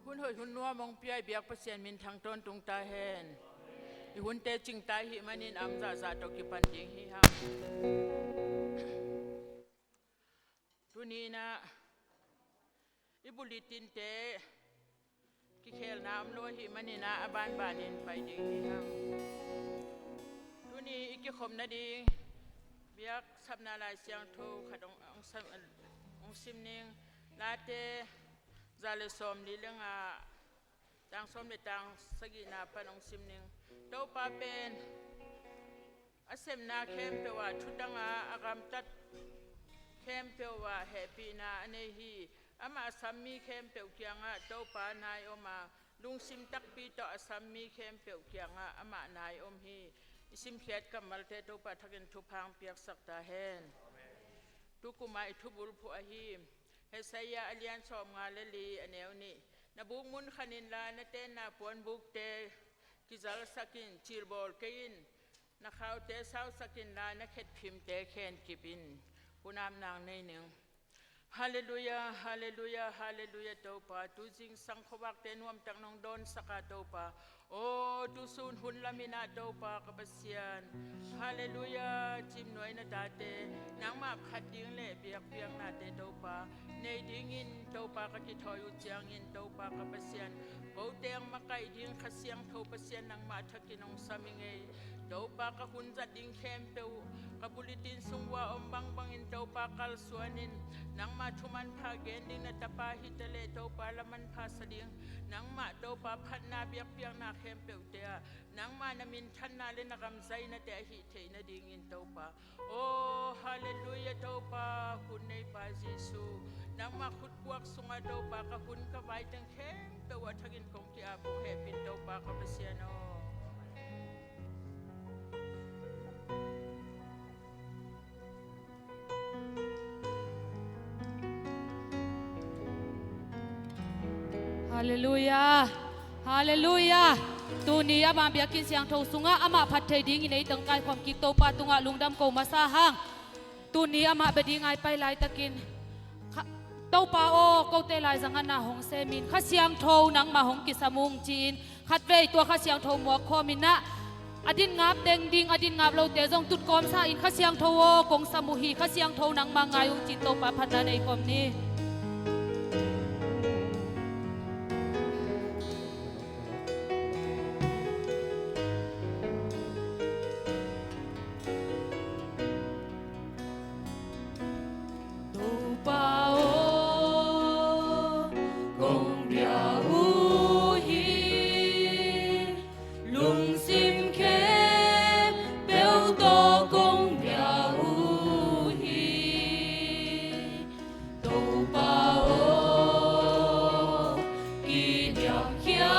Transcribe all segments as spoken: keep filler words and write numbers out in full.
Hun hoih hun nuam hong pia i biak Pasian minthang tawntung ta hen. I hunte cingta i hih manin a om zahzah tawh kipan ding hi hang. Tuni-in ah i bulletinte kikhelna om lo ahih manin ah a banbanin pai ding hi hang. Tuni i kikhop nading biak sapna Lai Siangtho khat hong, hong sam, hong sim ning. Late za le sawmli le nga, tang sawm le tang sagihna pan hong sim ning. Topa pen a sepna khempeuh ah thutang a, a gamtat khempeuh ah hehpihna a nei hi. Amah a sam mi khempeuh kiangah Topa nai om a, lungsim takpi tawh a sam mi khempeuh kiangah amah nai om hi. I simkhiat kammalte Topa thakin thupha hong piaksak ta hen. Amen. Tukum ah i thubulphuh ahi Isaiah a lian sawmnga le li, a neu nih. Na buk mun khan inla, na tenna puanbukte kizalsak in, cilbawl kei in. Na khaute sausak inla, na khetphimte khen kip in. Hunam nang nei ning. Halleluiah, halleluiah, halleluiah, Topa. Tu zingsang khuavakte nuamtak nong dawnsak a, Topa. Aw, tusun hun lamin ah Topa ka Pasian. Halleluiah, cimnuai na tate. Nangmah phat ding le biakpiaknate Topa nei dingin Topa ka kithawi uh ciangin Topa ka Pasian, kote hong makaih ding Kha Siangtho Pasian nangmah thakin hong sam ing ei. Topa ka hun zat ding khempeuh ka bulletin sung uah om bangbangin Topa kalsuan in. Nangmah thu manpha gen ding na tapa hi ta leh Topa la manpha sa ding. Nangmah Topa phatna biakpiakna khempeuhte ah nangmah na minthanna le na gamzainate ahih theih nadingin Topa. Aw, halleluiah Topa, hun neipa Jesu. Nangmah khutkuak sungah Topa ka hun ka vaiteng khempeuh a thakin kong ki-ap uh hehpih in Topa ka Pasian aw. Halleluiah. Halleluiah. Tuni amah biakinn siangtho sungah amah phat thei dingin ei tangkai khawm kik Topa tungah lungdam ko masa hang. Tuni amah bia ding a i pai laitakin, Kha-, Topa aw, kote laizangah na hong semin Kha Siangtho nangmah hong kisam ung ci-in khatvei tua Kha Siangtho muak khawm in ah, a din ngap teng ding, a din ngap lote zong tutkawm sa in Kha Siangtho aw kong sam uh hi, Kha Siangtho nangmah ngai ung ci-in Topa phatna nei khawm ni. Topa aw, kong bia uh hi, lungsim khempeuh tawh kong bia uh hi. Topa aw, kidiamkhia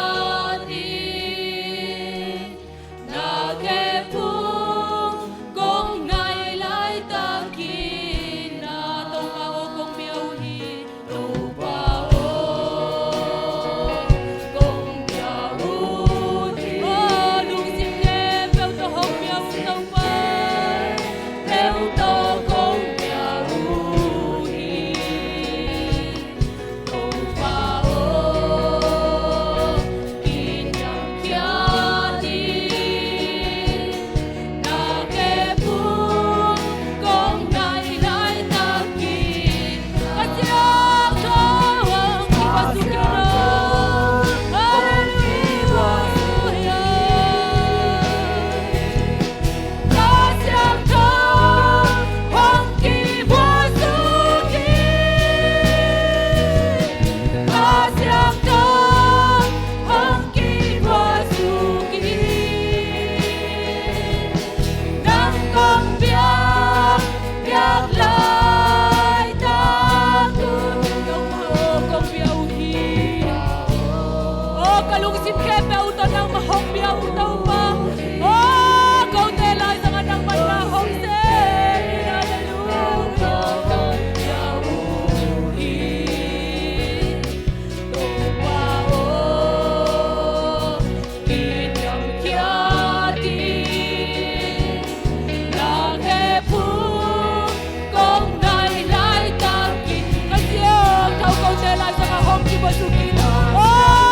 in, na khephung kong nai laitakin, na Topa aw kong bia uh hi. Topa aw, kong bia uh hi. Aw, lungsim khempeuh tawh hong bia uh Topa. Peuh tawh kong bia uh hi. Topa aw, kidiamkhia in, na khephung kong nai laitakin, Kha Siangtho hong kipasuk in aw. Halleluiah. Kha Siangtho hong kibuasuk in, Kha Siangtho hong kibuasuk in, nang kong biak, biak laitak uh, Topa aw kong bia uh hi. Aw, ka lungsim khempeuh tawh nangmah hong bia uh Topa. Aw, kote laizangah nangmah na hong sem in, halleluiah. Topa aw, kidiamkhia in, na khephung kong nai laitakin, Kha Siangtho kote laizangah hong kibuasuk in aw.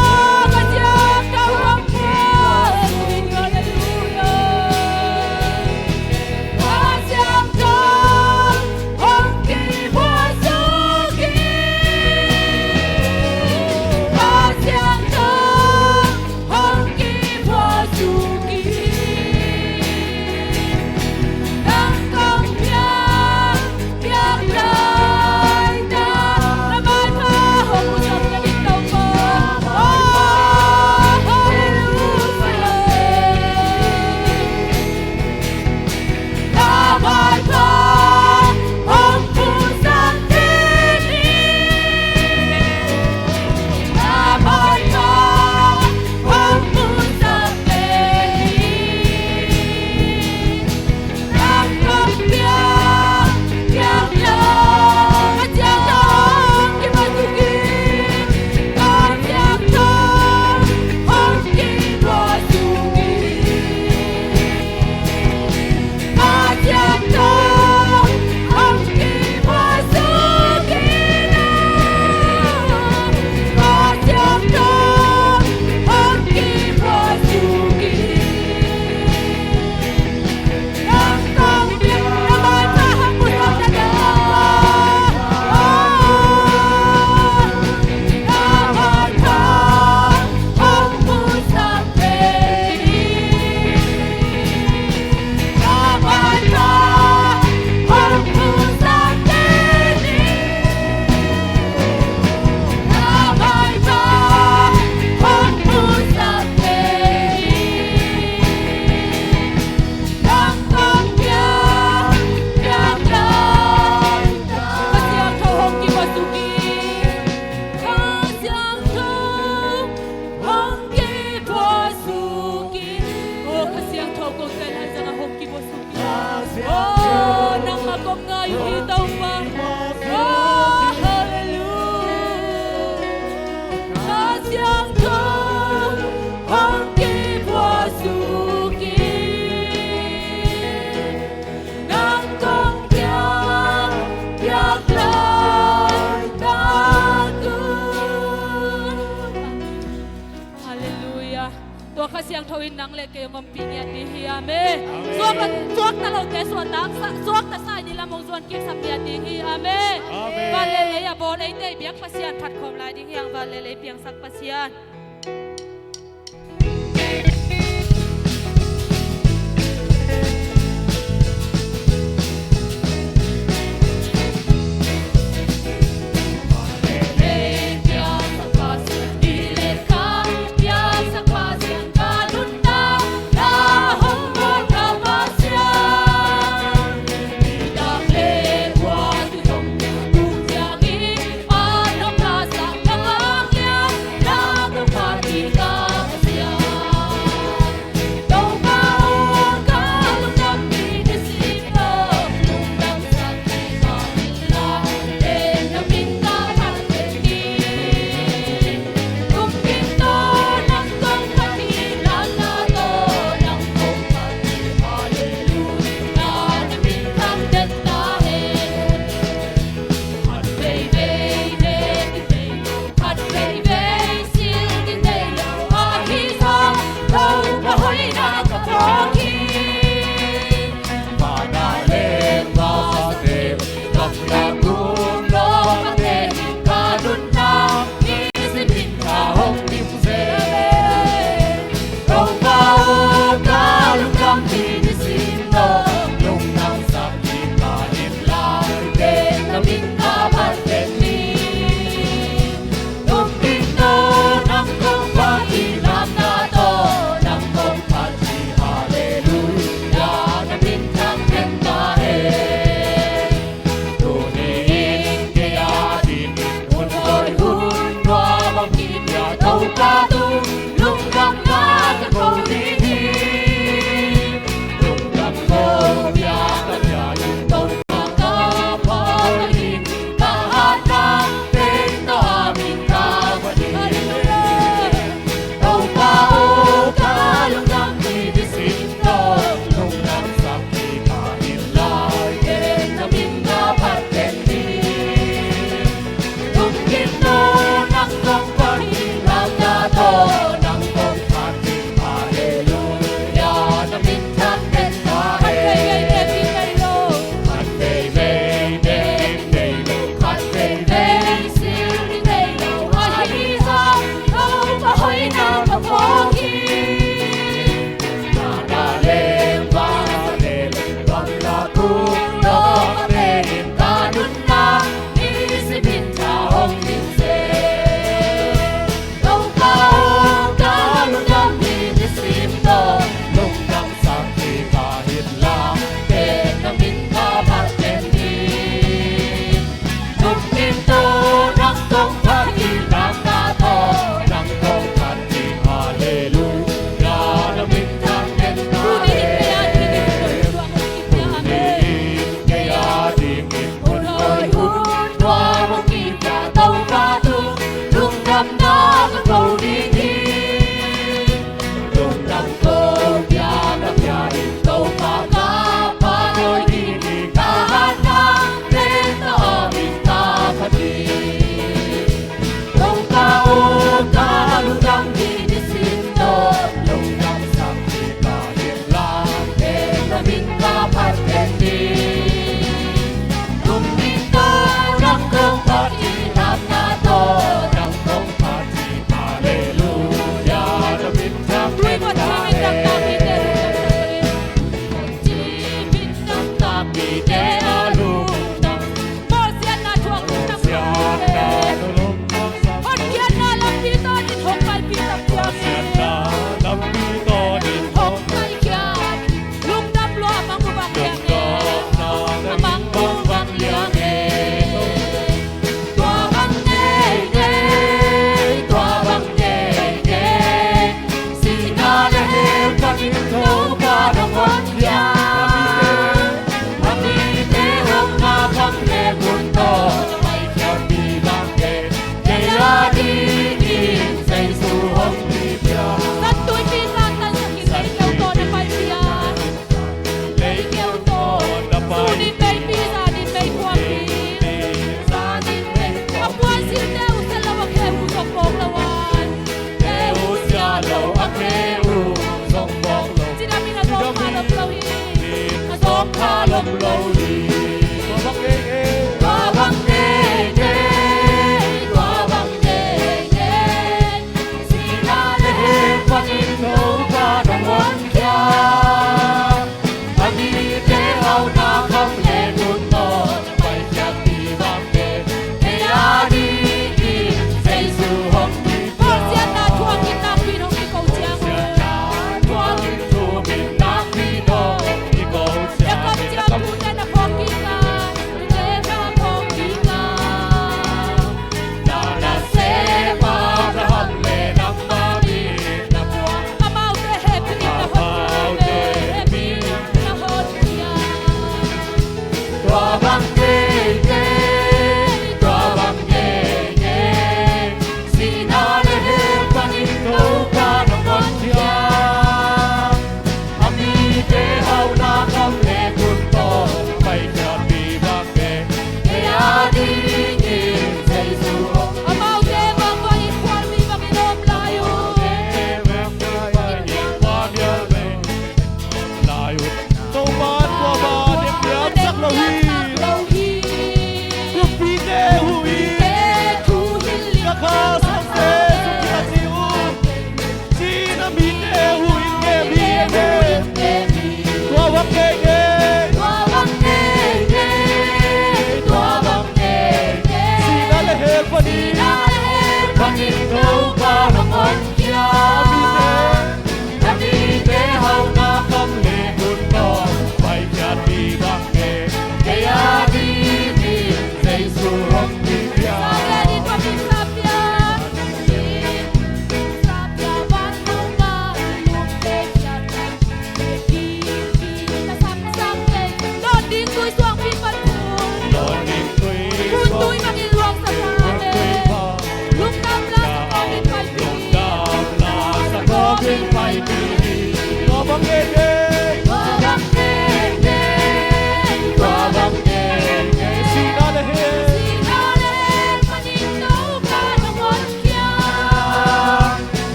Siangtho in nang le kei hong ompih ngiat ding hi. Amen. Amen. Zuak, zuak ta lote suahtaksa, zuak ta sa in i lam hong zuan kiksak ngiat ding hi. Amen. Amen. Van le lei a bawl eite biak Pasian phat khawm lai ding hi hang, van le lei piangsak Pasian.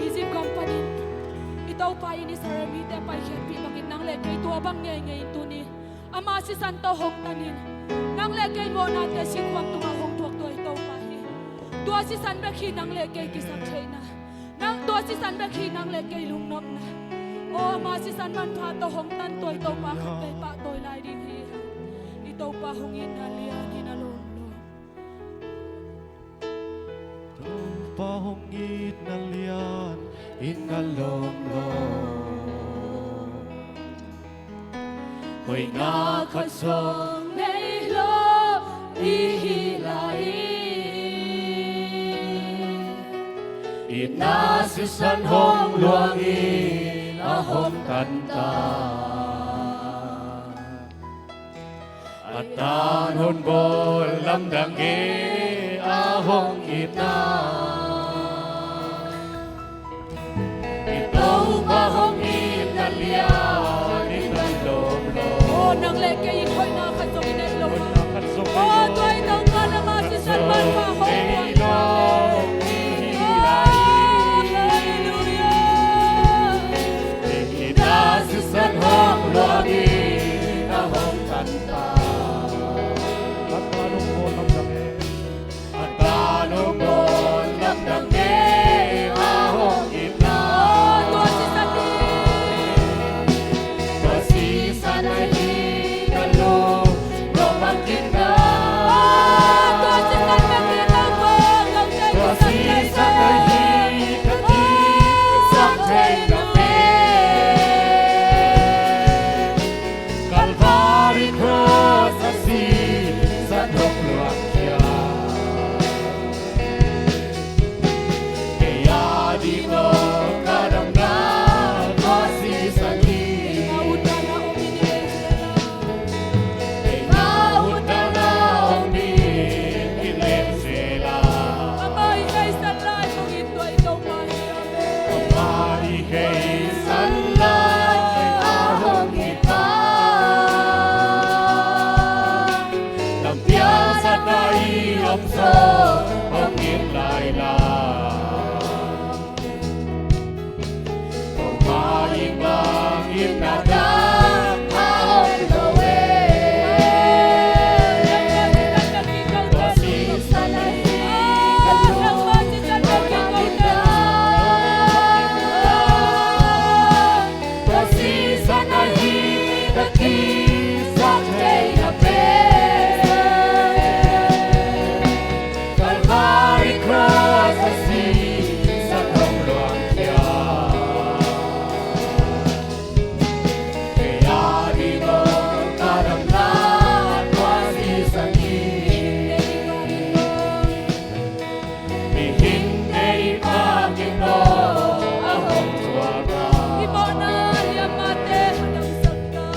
Egypt gam panin i Topa in Israel mite paikhiatpih bangin nang le kei tua bang ngeingei in tuni ama sisan tawh hong tanin nang le kei mawhnate sinkhuang tungah hong thuak tua i Topa hi. Tua sisan bek hi nang le kei kisap theihna. Nang tua sisan bek hi nang le kei lungnopna. Aw ama sisan manpha tawh hong tan tua i Topa khat vei pahtawi lai ding hi. I Topa hong itna lian in a lawm lawm. Topa hong itna lian in a lawm lawm. Hoihna khat zong nei lo i hi lai. Itna sisan hong luang in a hong tan ta. A tan hong bawl lamdang e a hong itna. I Topa hong itna lian in a lawm lawm. Aw nang le kei in hoihna khat zong i neih lo. Hoihna khat zong i neih lo. Aw tua i Topa na ma sisan manpha hong puak. Aw halleluiah. Itna sisan hong luang in a hong tan ta. A tan hong bawl lamdang e. A tan hong bawl Calvary Cross a sisan hong luangkhia. Kei a ding aw ka damna tua sisan hi. Mihingte i pangin aw a hong thuak a. I mawhna liamate a damsak a.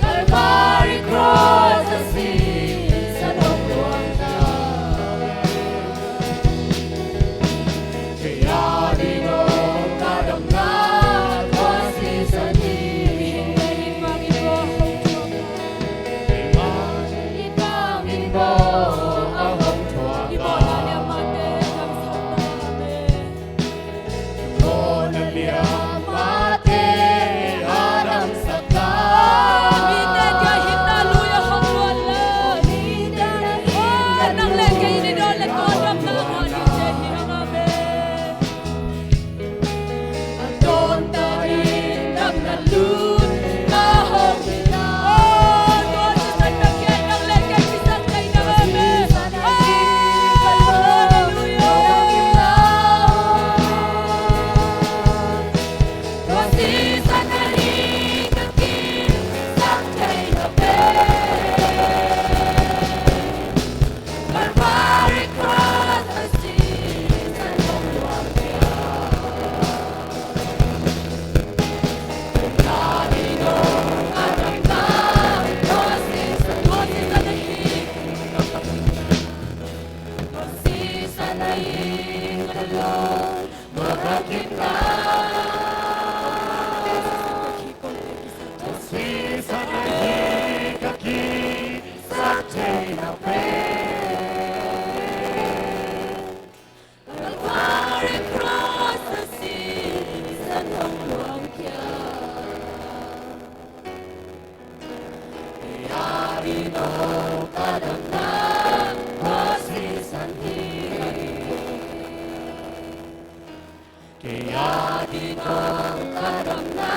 Calvary Cross a sisan hong luangkhia. Kei a ding aw ka damna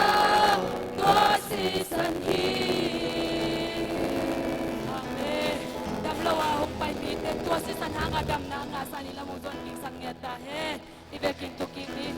tua sisan hi. Amen. Damlo a hong pai mite tua sisan hanga damna ngahsak ni, lam hong zuan kiksak ngiat ta hen. I vekin tu kik ni.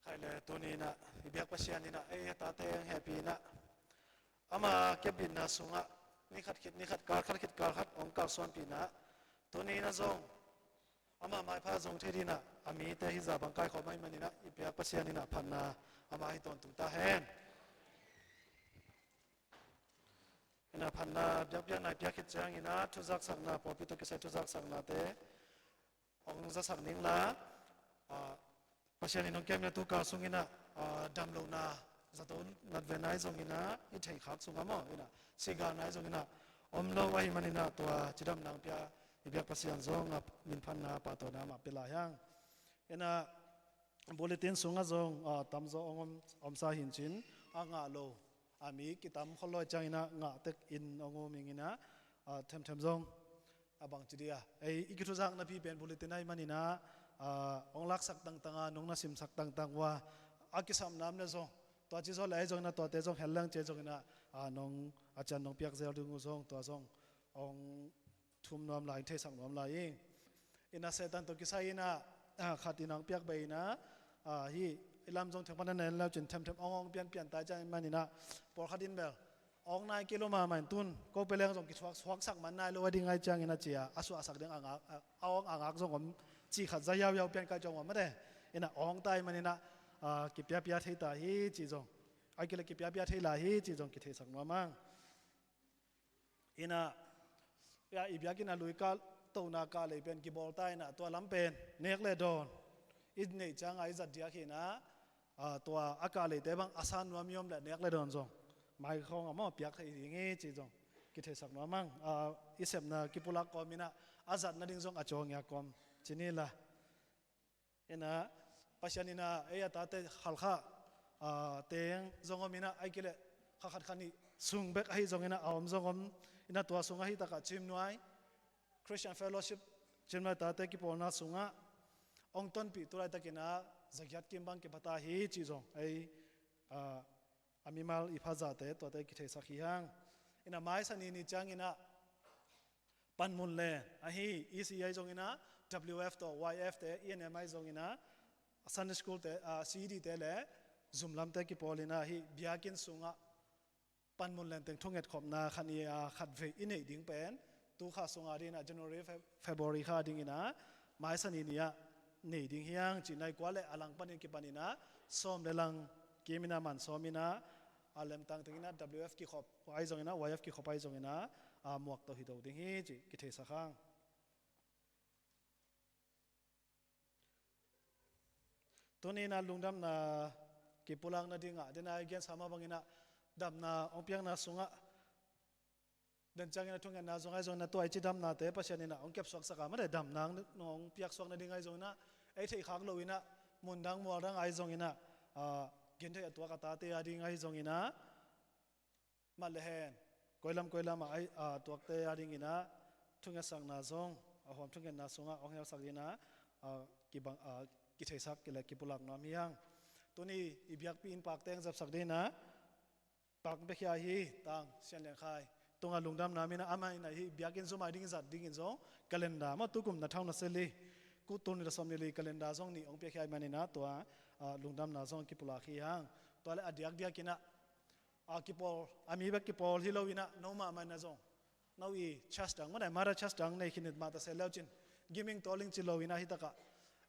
Khai le tuni in ah i biak Pasian in ah ei a tate hong hehpih in ah ama kepbitna sungah ni khat khit ni khat, kal khat khit kal khat hong kalsuanpih in ah tuni in ah zong ama maipha zong thei ding in ah a mite hizah bang kaikhawm ahih manin ah i biak Pasian in ah phatna ama hi tawntung ta hen. In ah phatna biakpiakna i piak khit ciangin ah thuzaksakna, pawlpi tawh kisai thuzaksaknate hong zasak ning la, ah, Pasian in hong kem na tu kal sungin ah, ah, damlohna zato natve nai zongin ah i theikhak sungah maw in ah sigalna i zongin ah om lo ahih manin ah tua cidamna hong pia i biak Pasian zong a min phatna pahtawina mah pia lai hang. In ah bulletin sungah zong, ah, tamzaw hong om, omsa hincin a ngah lo a mi kitam khol lo ciangin ah ngah tek in hong um ing in ah, ah, themthem zong a bang ci dih a, ei i kithuzak napi pen bulletin ahih manin ah, ah, hong laksak tangtang a, nong na simsak tangtang uh a, a kisam nam le zong tua ci zaw le ahi zongin ah tuate zong hel leng ci ahi zongin ah, ah, nong a cian nong piak zel ding uh zong tua zong hong thum nuam lai, theisak nuam lai ing. In ah Satan tawh kisai in ah, ah, khat in ah hong piak bei in ah, ah, hih i lam zong theng pan a na en le uh cin themthem hong hong pianpian ta ahih manin ah pawlkhat in bel hong nai kei lo mahmah in tun ko pia leng zong kithuak suaksak man nai lo a ding ahih ciangin ah ci a, a suahsak ding a ngak, a, a hong a ngak zong om cih khat za hiauhiau pian kai ciang om mate. In ah hong ta ahih manin ah, ah, kipiapia thei ta hi cih zong, ahih kei leh kipiapia thei lai hi cih zong kitheisak nuam ing. In ah, ya, i biakinn a lui kah, tohna kah lei pen kibawl ta in ah tua lam pen nek le dawn i neih ciang a i zat diak hi in ah, ah, tua a kah leite bang a san nuam i om leh nek le dawn zong mai khawng a maw piak thei ding hi cih zong kitheisak nuam ing. Ah, i sepna kipulak kawm in ah a zat nading zong a cawngiak kawm ci ni la. In ah Pasian in ah ei a tate Khalkha, ah, teng zong om in ah, ahih kei leh kha khat kha nih sung bek ahi zongin ah a om zong om in ah, tua sung ahi takah Cimnuai Christian Fellowship, Cimnuai tate kipawlna sungah hong tonpih tu laitakin ah zagiat kim bang kipha ta hi cih zong ei, ah, a mimal i pha zahte tuate kitheisak hi hang. In ah mai Sani ni ciangin ah Panmun Len ahi, E C ahi zongin ah, W F tawh Y F te, E N M ahi zongin ah, Sunday School te, ah, C D te le zumlamte kipawl in ah hih biakinn sungah Panmun Len teng thunget khopna khat ni a khat vei i neih ding pen tu kha sungah ding in ah January, Feb-, February kha ding in ah mai Sani ni ah nei ding hi hang cih nai kua le a lang panin kipan in ah sawm le lang kim in ah man sawm in ah, a lemtang teng in ah W F kikhop ahi zongin ah, Y F kikhop ahi zongin ah, a muak tawh hi do ding hi cih kitheisak hang. Tuni in ah lungdamna kipulak nading ah, den a i gensa mah bangin ah damna hong piakna sungah den ciangin ah thungetna zong ahi zongin ah tua i ci damnate Pasian in ah hong kepsuaksak a, mate damna hong piaksuak nading ahi zongin ah, ei theih khak lo in ah mundang mualdang ahi zongin ah, ah, gentheih a tuak a tate a ding ahi zongin ah, mah le hen, koilam koilam ah, ah, tuakte a ding in ah thungetsakna zong a huam thungetna sungah hong helsak ding in ah, ah, kibang, ah, kitheisak kile kipulak nuam hi hang. Tuni i biakpi inn pakte hong zepsak ding in ah Pak Bekhia hi, Tang Sian Lian Khai tungah lungdamna min ah amah in ah hih biakinn zum a ding zat dingin zong calendar maw, tukum na thau na seli, ku tul ni da sawm ni li calendar zong nih hong piakhia ahih manin ah tua, ah, lungdamna zong kipulak hi hang. Tua le a diakdiak in ah, ah, kipawl, a mi bek kipawl hi lo in ah no mahmah in ah zong no i church dang, mah dai mother church dang nei khin it mah ta se leu cin giming tawling ci lo in ah hi takah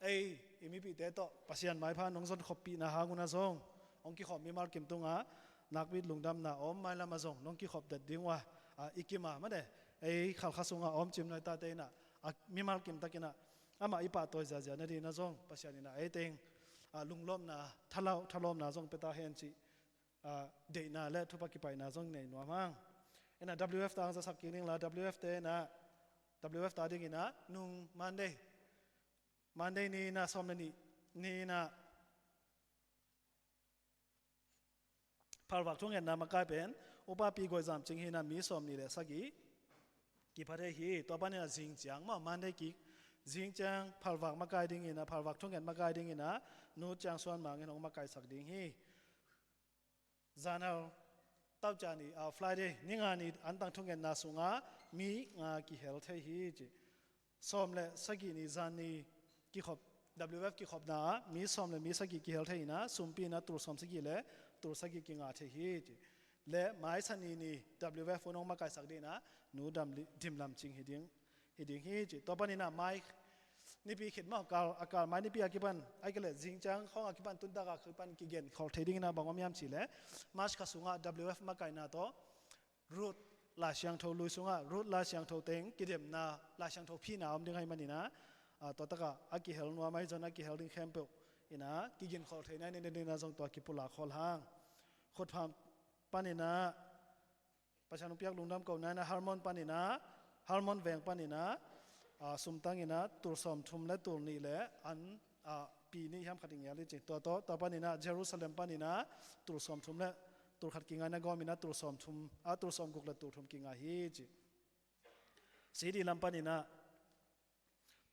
ei i mipihte tawh Pasian maipha nong zon khoppihna hang un ah zong hong kikhop mimal kim tungah nakpi lungdamna om mailam ah zong nong kikhop det ding uh a, ah, i kim a, mah dai ei Khalkha sungah om Cimnuai tate in ah, ah, mimal kim takin ah amah i pahtawi ziazia nading in ah zong Pasian in ah ei teng, ah, lunglawmna, thalau-, thalawmna zong pia ta hen cih, ah, deihna le thupha kipaihna zong nei nuam hang. In ah W F ta hong zasak kik ding la, W F te in ah, W F ta ding in ah nung Monday, Monday ni in ah sawm le nih ni in ah phalvak thungetna makai pen Upa Pi Guai Zam Cing hi in ah mi sawm nih le sagih kipha thei hi. Tua panin ah zing ciang maw, Monday kik zing ciang phalvak makai ding in ah, phalvak thunget makai ding in ah Nu Ciang Suan Mang in hong makaisak ding hi. Zanhal tauca ni, ah, Friday, ni nga ni antang thungetna sungah mi nga kihel thei hi ci. Sawm le sagih ni zan ni kikhop, W F kikhopna ah mi sawm le mi sagih kihel thei in ah sumpi in ah tul sawm sagih le tul sagih kingah thei hi ci. Le mai Sani ni W F un hong makaisak ding in ah Nu Dam Li-, Dim Lam Cing hi ding, hi ding hi ci. Tua panin ah mai nipi khit maw, kal, a kal mai nipi a kipan, ahih kei leh zing ciang khawng a kipan, tuntak a kipan kigen khol thei ding in ah bang om hiam cih leh March kha sungah W F makaihna tawh Ruth Lai Siangtho lui sungah Ruth Lai Siangtho teng kidemna, Lai Siangtho phihna om ding ahih manin ah, ah, tua takah a kihel nuam ahi zongin a kihel ding khempeuh in ah kigin khol theihna i neih nading in ah zong tua kipulak khol hang. Khutpham panin ah Pasian hong piak lungdam kohna in ah Hermon panin ah, Hermon veng panin ah, ah, sumtang in ah tul sawmthum le tul nih le an, ah, pi nih hiam khat i ngial i ci. Tua tawh, tua panin ah Jerusalem panin ah tul sawmthum le tul khat kingai na gawm in ah tul sawm thum, ah, tul sawm guk le tul thum kingai hi ci. C D lam panin ah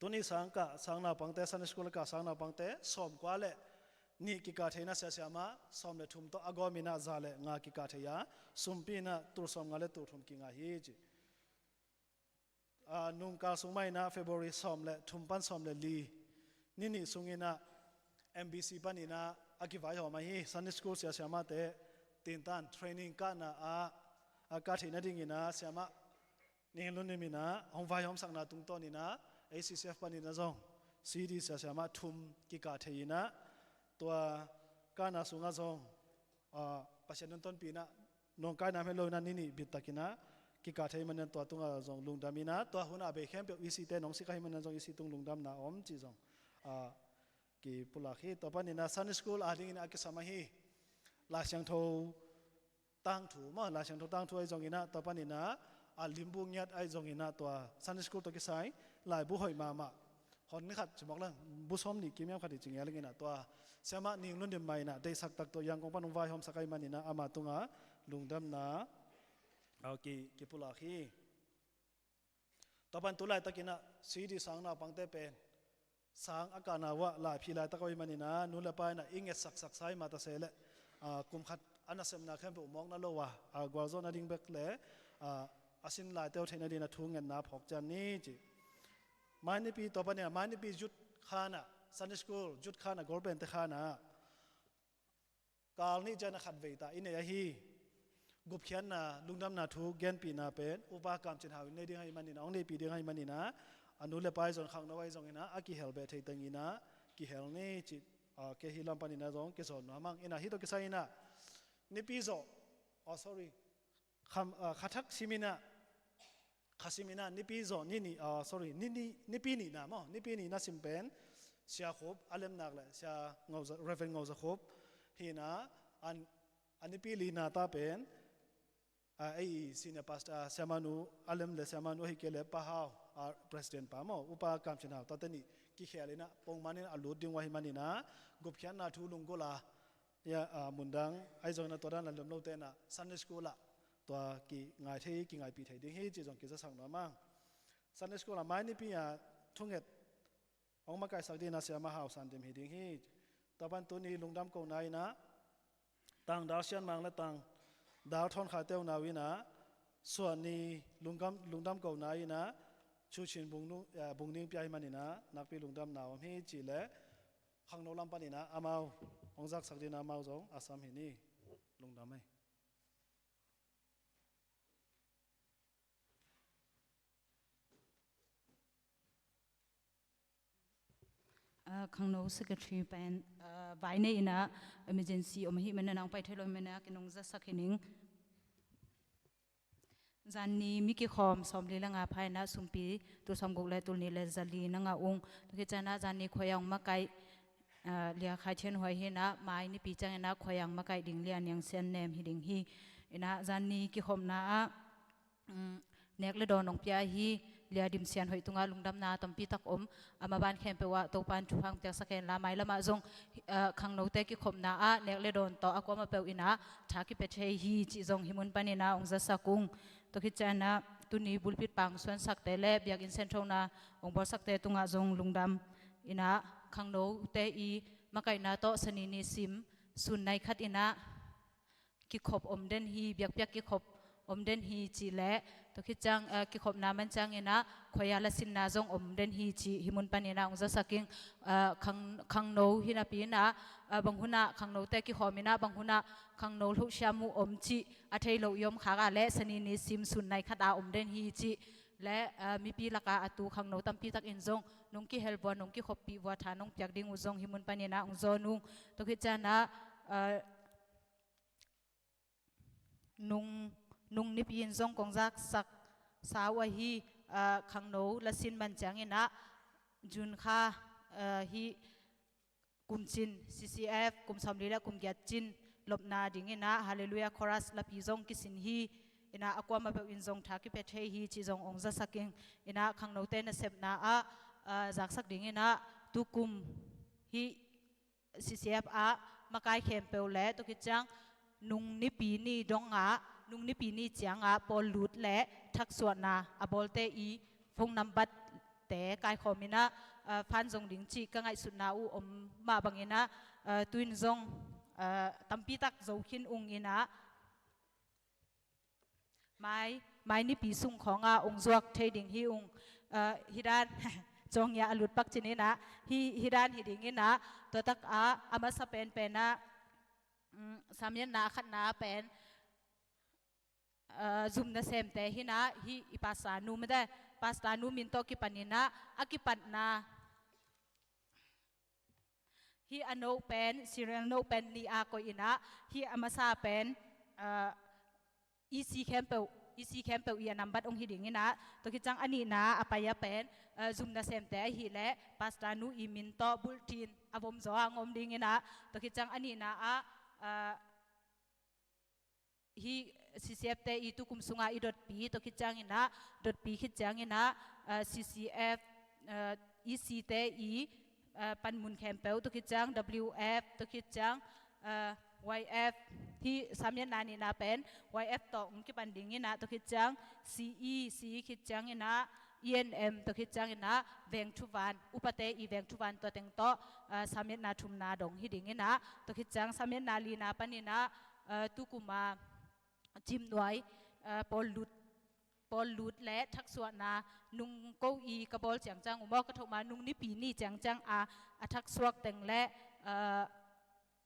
tuni sang kah sang naupangte, Sunday school a kah sang naupangte sawm kua le nih kikah thei in ah sia siamah sawm le thum tawh a gawm in ah za le nga kikah thei a, sumpi in ah tul sawm nga le tul thum kingai hi ci. Ah, nungkal sung mah in ah February sawm le thum pan sawm le li ni nih sung in ah M B C panin ah a kivaihawm ahi, Sunday school sia siamahte tintan training kahna ah a kah theih nadingin ah siamah Ning Lun Lim in ah hong vaihawmsakna tungtawn in ah A C C F panin ah zong C D sia siamah thum kikah thei in ah, tua kahna sungah zong, ah, Pasian nuntonpih in ah nawngkaina om hi lo in ah ni nih bit tak in ah kikah thei manin ah tua tungah zong lungdam in ah, tua hun a bei khempeuh E C te nong sik ahih manin ah zong E C tung lungdamna om cih zong, ah, kipulak hi. Tua panin ah Sunday school a dingin a kisam ahi Lai Siangtho tangthu maw, Lai Siangtho tangthu ahi zongin ah, tua panin ah a limbu ngiat ahi zongin ah, tua Sunday school tawh kisai laibu hoih mahmah, hon khat ci mawk leng, bu sawm nih kim hiam khat hi ci ngial ing in ah, tua siamah Ning Lun Lim mah in ah deihsak tak tawh Yangon pan hong vaihawmsak ahih manin ah ama tungah lungdamna, ah, ki, kipulak hi. Tua pan tu laitakin ah C D sang naupangte pen sang a kahna uh ah laiphi laitak uh ahih manin ah nu le pa in ah i ngetsaksak sa ahih mah ta se leh, ah, kum khat a nasepna khempeuh mawkna lo a, ah, gualzawhna ding bek le, ah, a sin laite uh theih nadingin ah thu ngetna phawk ciat ni ci. Mai nipi, tua panin ah mai nipi youth khan ah, Sunday school youth khan ah, golpente khan ah kal nih ciang a khat vei ta i nei ahi. Gupkhiatna, lungdamna thu genpihna pen Upa Kam Cin Hau in nei ding ahih manin ah, hong neihpih ding ahih manin ah, a nu le pa ahi zong, khangno ahi zongin ah a kihel beh thei tengin ah kihel ni ci. Ah, kei hih lam panin ah zong kizawn nuam ing in ah, hih tawh kisai in ah nipi zawh, oh, sorry, kham, ah, kha thak sim in ah, kha sim in ah nipi zawh ni nih, ah, sorry, ni, ni, nipi nihna maw, nipi nihna sim pen Sia Khup a lemnak le Sia Ngo Za, Reverend Ngo Za Khup hi in ah, an, a nipi lina ta pen, ah, ei senior pastor, ah, siamahnu a lem le siamahnu ahi kei le Pa Hau, ah, president pa maw, Upa Kam Cin Hau, tate nih kikhel in ah pongman in a lut ding uh ahih manin ah, gupkhiatna thu lunggulh a, ya, ah, mundang ahi zongin ah tua dan a lem lote in ah Sunday school ah tua kingai thei, kingaipih thei ding hi cih zong kizasak nuam ing. Sunday school ah mai nipi ah thunget hong makaihsak dingin ah siamah Hau San Dim hi ding hi. Tua pan tuni lungdam kohna in ah Tang Dal Sian Mang le Tang Dal Thawn Khai te uh na uh in ah suahni lungdam, lungdam kohna in ah Cu Cin Bung Nu, eh, Bung Ning pia ahih manin ah nakpi lungdamna om hi ci leh, khangno lam panin ah amau hong zaksak dingin ah amau zong a sam hi ni. Lungdam ei. Ah, khangno secretary pen, ah, vai nei in ah emergency om ahih manin ah hong pai thei lo ahih manin ah kei nong zasak hi ning. Zanni mi kikhawm sawmli le nga pha in ah sumpi tul sawmguk le tul nih le zali na ngah ung. Tua khit ciangin ah zanni khuai ah hong makaih, ah, Lia Khai Thian Huai hi in ah mai nipi ciangin ah khuai ah hong makaih ding Lia Niang Sian Nem hi ding hi. In ah zanni kikhopna ah, um, nek le dawn hong pia ahi Lia Dim Sian Hoih tungah lungdamna tampi tak om. A maban khempeuh ah Topa'n thupha hong piaksak hen la, mailam ah zong, ah, khangnote kikhopna ah nek le dawn tawh a kuamah peuh in ah tha kipia thei hi cih zong hih mun panin ah hong zasak ung. Tua khit ciangin ah tuni bulpit pang suansakte le biakinn sianthona hong bawlsakte tungah zong lungdam. In ah khangnote i makaihna tawh Sani ni sim sun nai khat in ah kikhop om den hi, biakpiak kikhop om den hi cih leh, tua khit ciang, eh, kikhopna man ciangin ah khuai ah lasinna zong om den hi cih hih mun panin ah hong zasak ing. Eh, khang, khangno hi napi in ah, eh, bang hun ah khangnote kikhawm in ah bang hun ah khangno lohsiam uh om cih a thei lo i om khak ah leh Sani ni sim sun nai khat ah om den hi cih leh, eh, mipi lakah a tu khangno tampi takin zong nong kihel vua, nong kikhoppih vua, tha nong piak ding uh zong hih mun panin ah hong zawn ung. Tua khit ciangin ah, eh, nung, nung nipi in zong kong zaksak sa uh ahi, ah, khangno lasin man ciangin ah June kha, ah, hih kum cin, C C F kum sawmli le kum giat cin lopna dingin ah Hallelujah Chorus lapi zong kisin hi. In ah a kuamah peuh in zong tha kipia thei hi cih zong hong zasak ing. In ah khangnote nasepna ah, ah, zaksak dingin ah tukum hih C C F ah makai khempeuh le tua khit ciang Nung nipi ni dongah, nung nipi ni ciangah pawl lut le thaksuahna a bawlte i phone nambat te kaikhawm inah, ah, fan zong ding cih ka ngaihsutna uh om mah banginah, ah, tuin zong, ah, tampitak zo khin ung inah, mai, mai nipi sung khawngah ong zuak thei ding hi ung, ah, hi dan, cawng ia a lut pak cin inah, hi, hi dan hi ding inah, tua takah a masa penpenah, mm, samiatna a khatna pen, ah, zum nasemte hinah, hi i pasta nu mede, pasta nu min tawh kipan inah, a kipatna, hi a no pen, serial no pen ni a koih inah, hi a masa pen, ah, E C khempeuh, E C khempeuh i a nambat ong hi ding inah, tua khit ciang a nihna a pai a pen, ah, zum nasemte ahih leh pasta nu i min tawh bulletin a vom zaw a ngom ding inah, tua khit ciang a nihna ah, ah, hi C C F te i tukum sungah i dotpi, tua khit ciang inah, dotpi khit ciang inah, ah, C C F, ah, E C te i, ah, panmun khempeuh, tua khit ciang W F, tua khit ciang, ah, Y F, hi samiatna nihna pen Y F tawh ong kipan ding inah, tua khit ciang C E, C E khit ciang inah, E N M, tua khit ciang inah veng thuvan, upate i veng thuvan tua teng tawh, ah, samiatna thumna dong hi ding inah, tua khit ciang samiatna lina pan inah, ah, tukuma cimnuai, ah, pawl lut, pawl lut le thaksuahna nung ko i ka bawl ciangciang uh maw, ka thoma nung nipi ni ciangciang a, a thaksuak teng le, ah,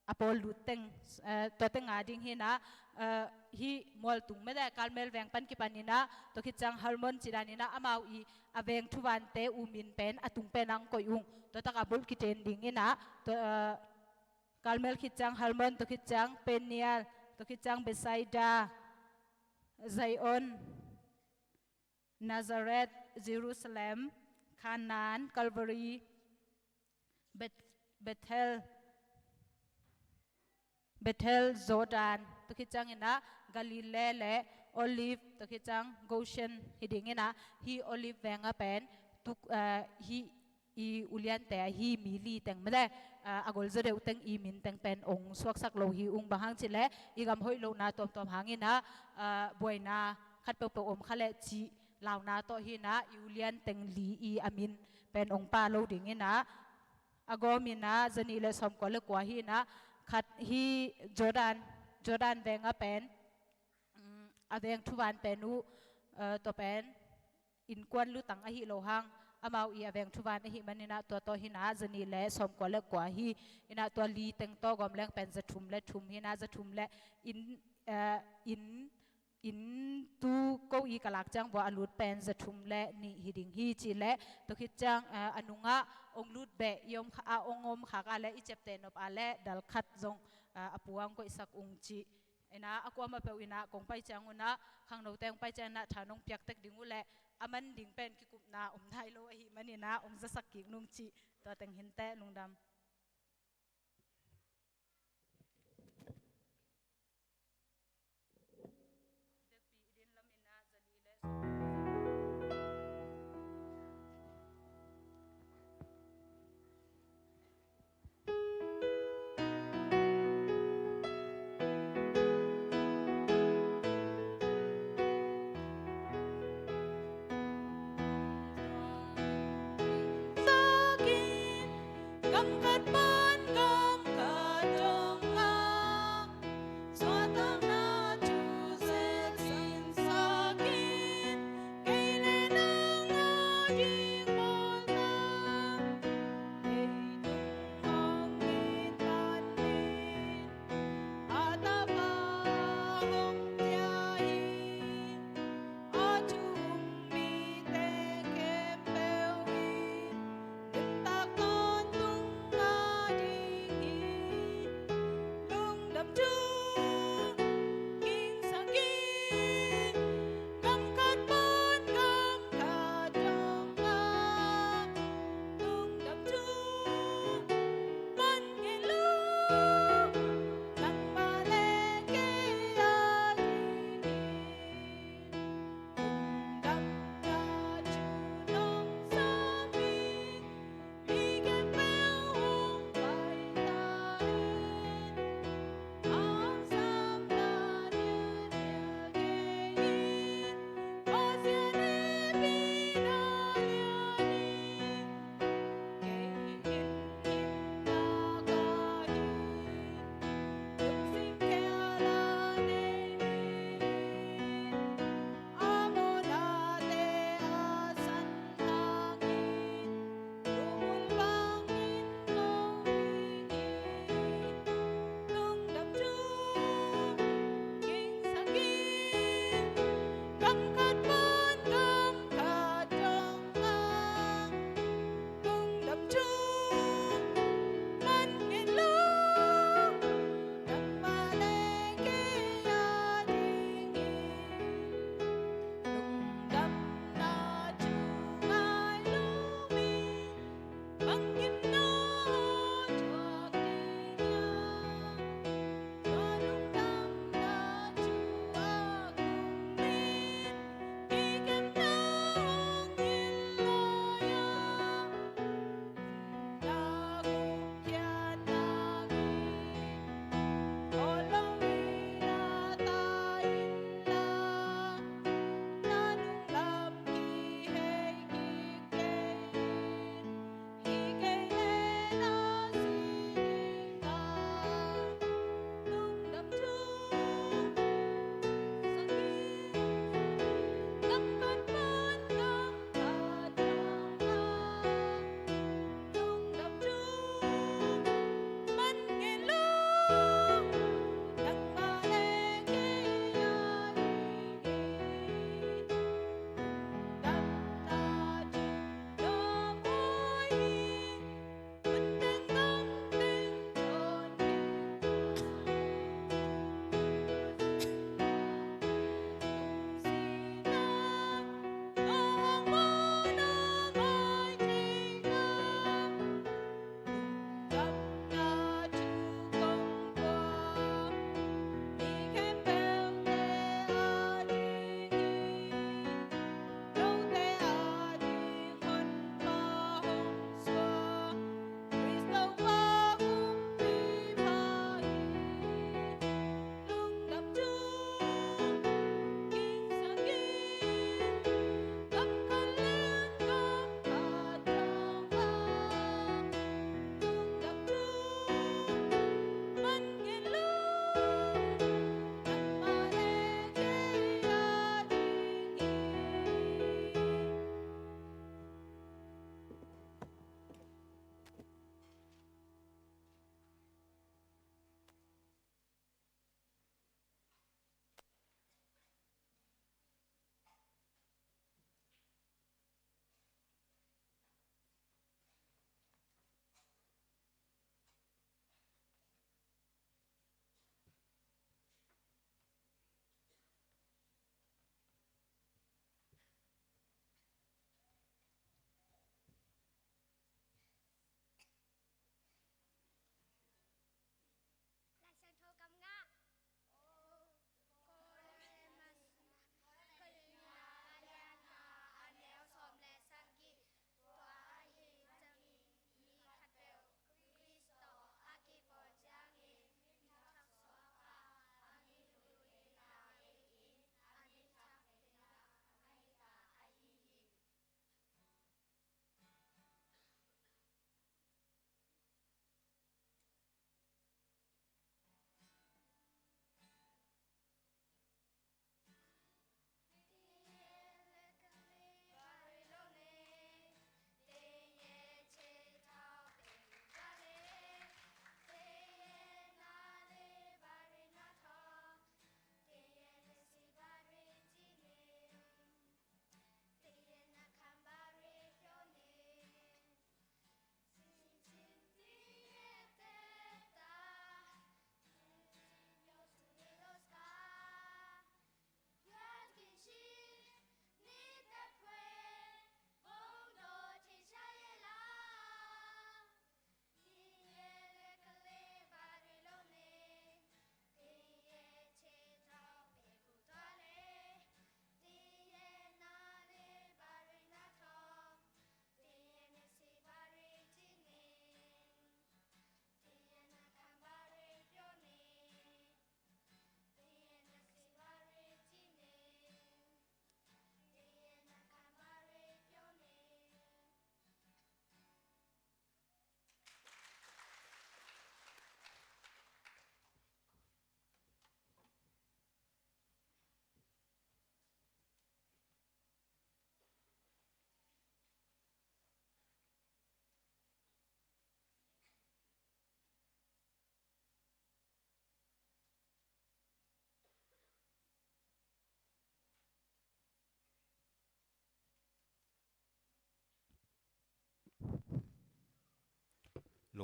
a pawl lut teng, eh, tua teng a ding hinah, eh, hi mualtung mede Carmel veng pan kipan inah, tua khit ciang Hermon ci dan inah, amau i a veng thuvante uh min pen a tung pen ang koih ung, tua takah bulh kiten ding inah, tua, eh, Carmel khit ciang Hermon, tua khit ciang Peniel, tua khit ciang Bethsaida, Zion, Nazareth, Jerusalem, Canaan, Calvary, Beth-, Bethel, Bethel, Jordan, tua khit ciang inah Galilee le Olive, tua khit ciang Goshen hi ding inah, hi Olive veng a pen, tuk, eh, hi i uliante ahi mi li teng mede, ah, a golzaw deuh teng i min teng pen ong suaksak lo hi ung, bang hang cih leh i gam hoih lohna tuamtuam hang inah, ah, buaina khat peuhpeuh om kha leh cih launa tawh hinah, i ulian teng li i a min pen ong pha lo ding inah, a gawm inah zanih le sawmkua le kua hinah, khat hi Jordan, Jordan veng a pen, mm, a veng thuvan pen uh, eh, tua pen innkuan lutang ahi lo hang, amau i a veng thuvan ahih man inah tua tawh hinah zanih le sawmkua le kua hi inah, tua li teng tawh gawm leng pen zathum le thum hinah, zathum le inn, eh, inn, inn tu ko i ka lak ciang vua a lut pen zathum le nih hi ding hi cih leh, tua khit ciang, eh, a nungah ong lut beh i om kha, a ong om khak a le i ciapteh nop a le dal khat zong, eh, a puang koihsak ung cih. Inah a kuamah peuh inah kong pai ciang unah, khangnote ong pai ciang inah tha nong piak tek ding uh leh, a man ding pen kikupna om nai lo ahih man inah ong zasak kik nung cih, tua teng hinteh, lungdam.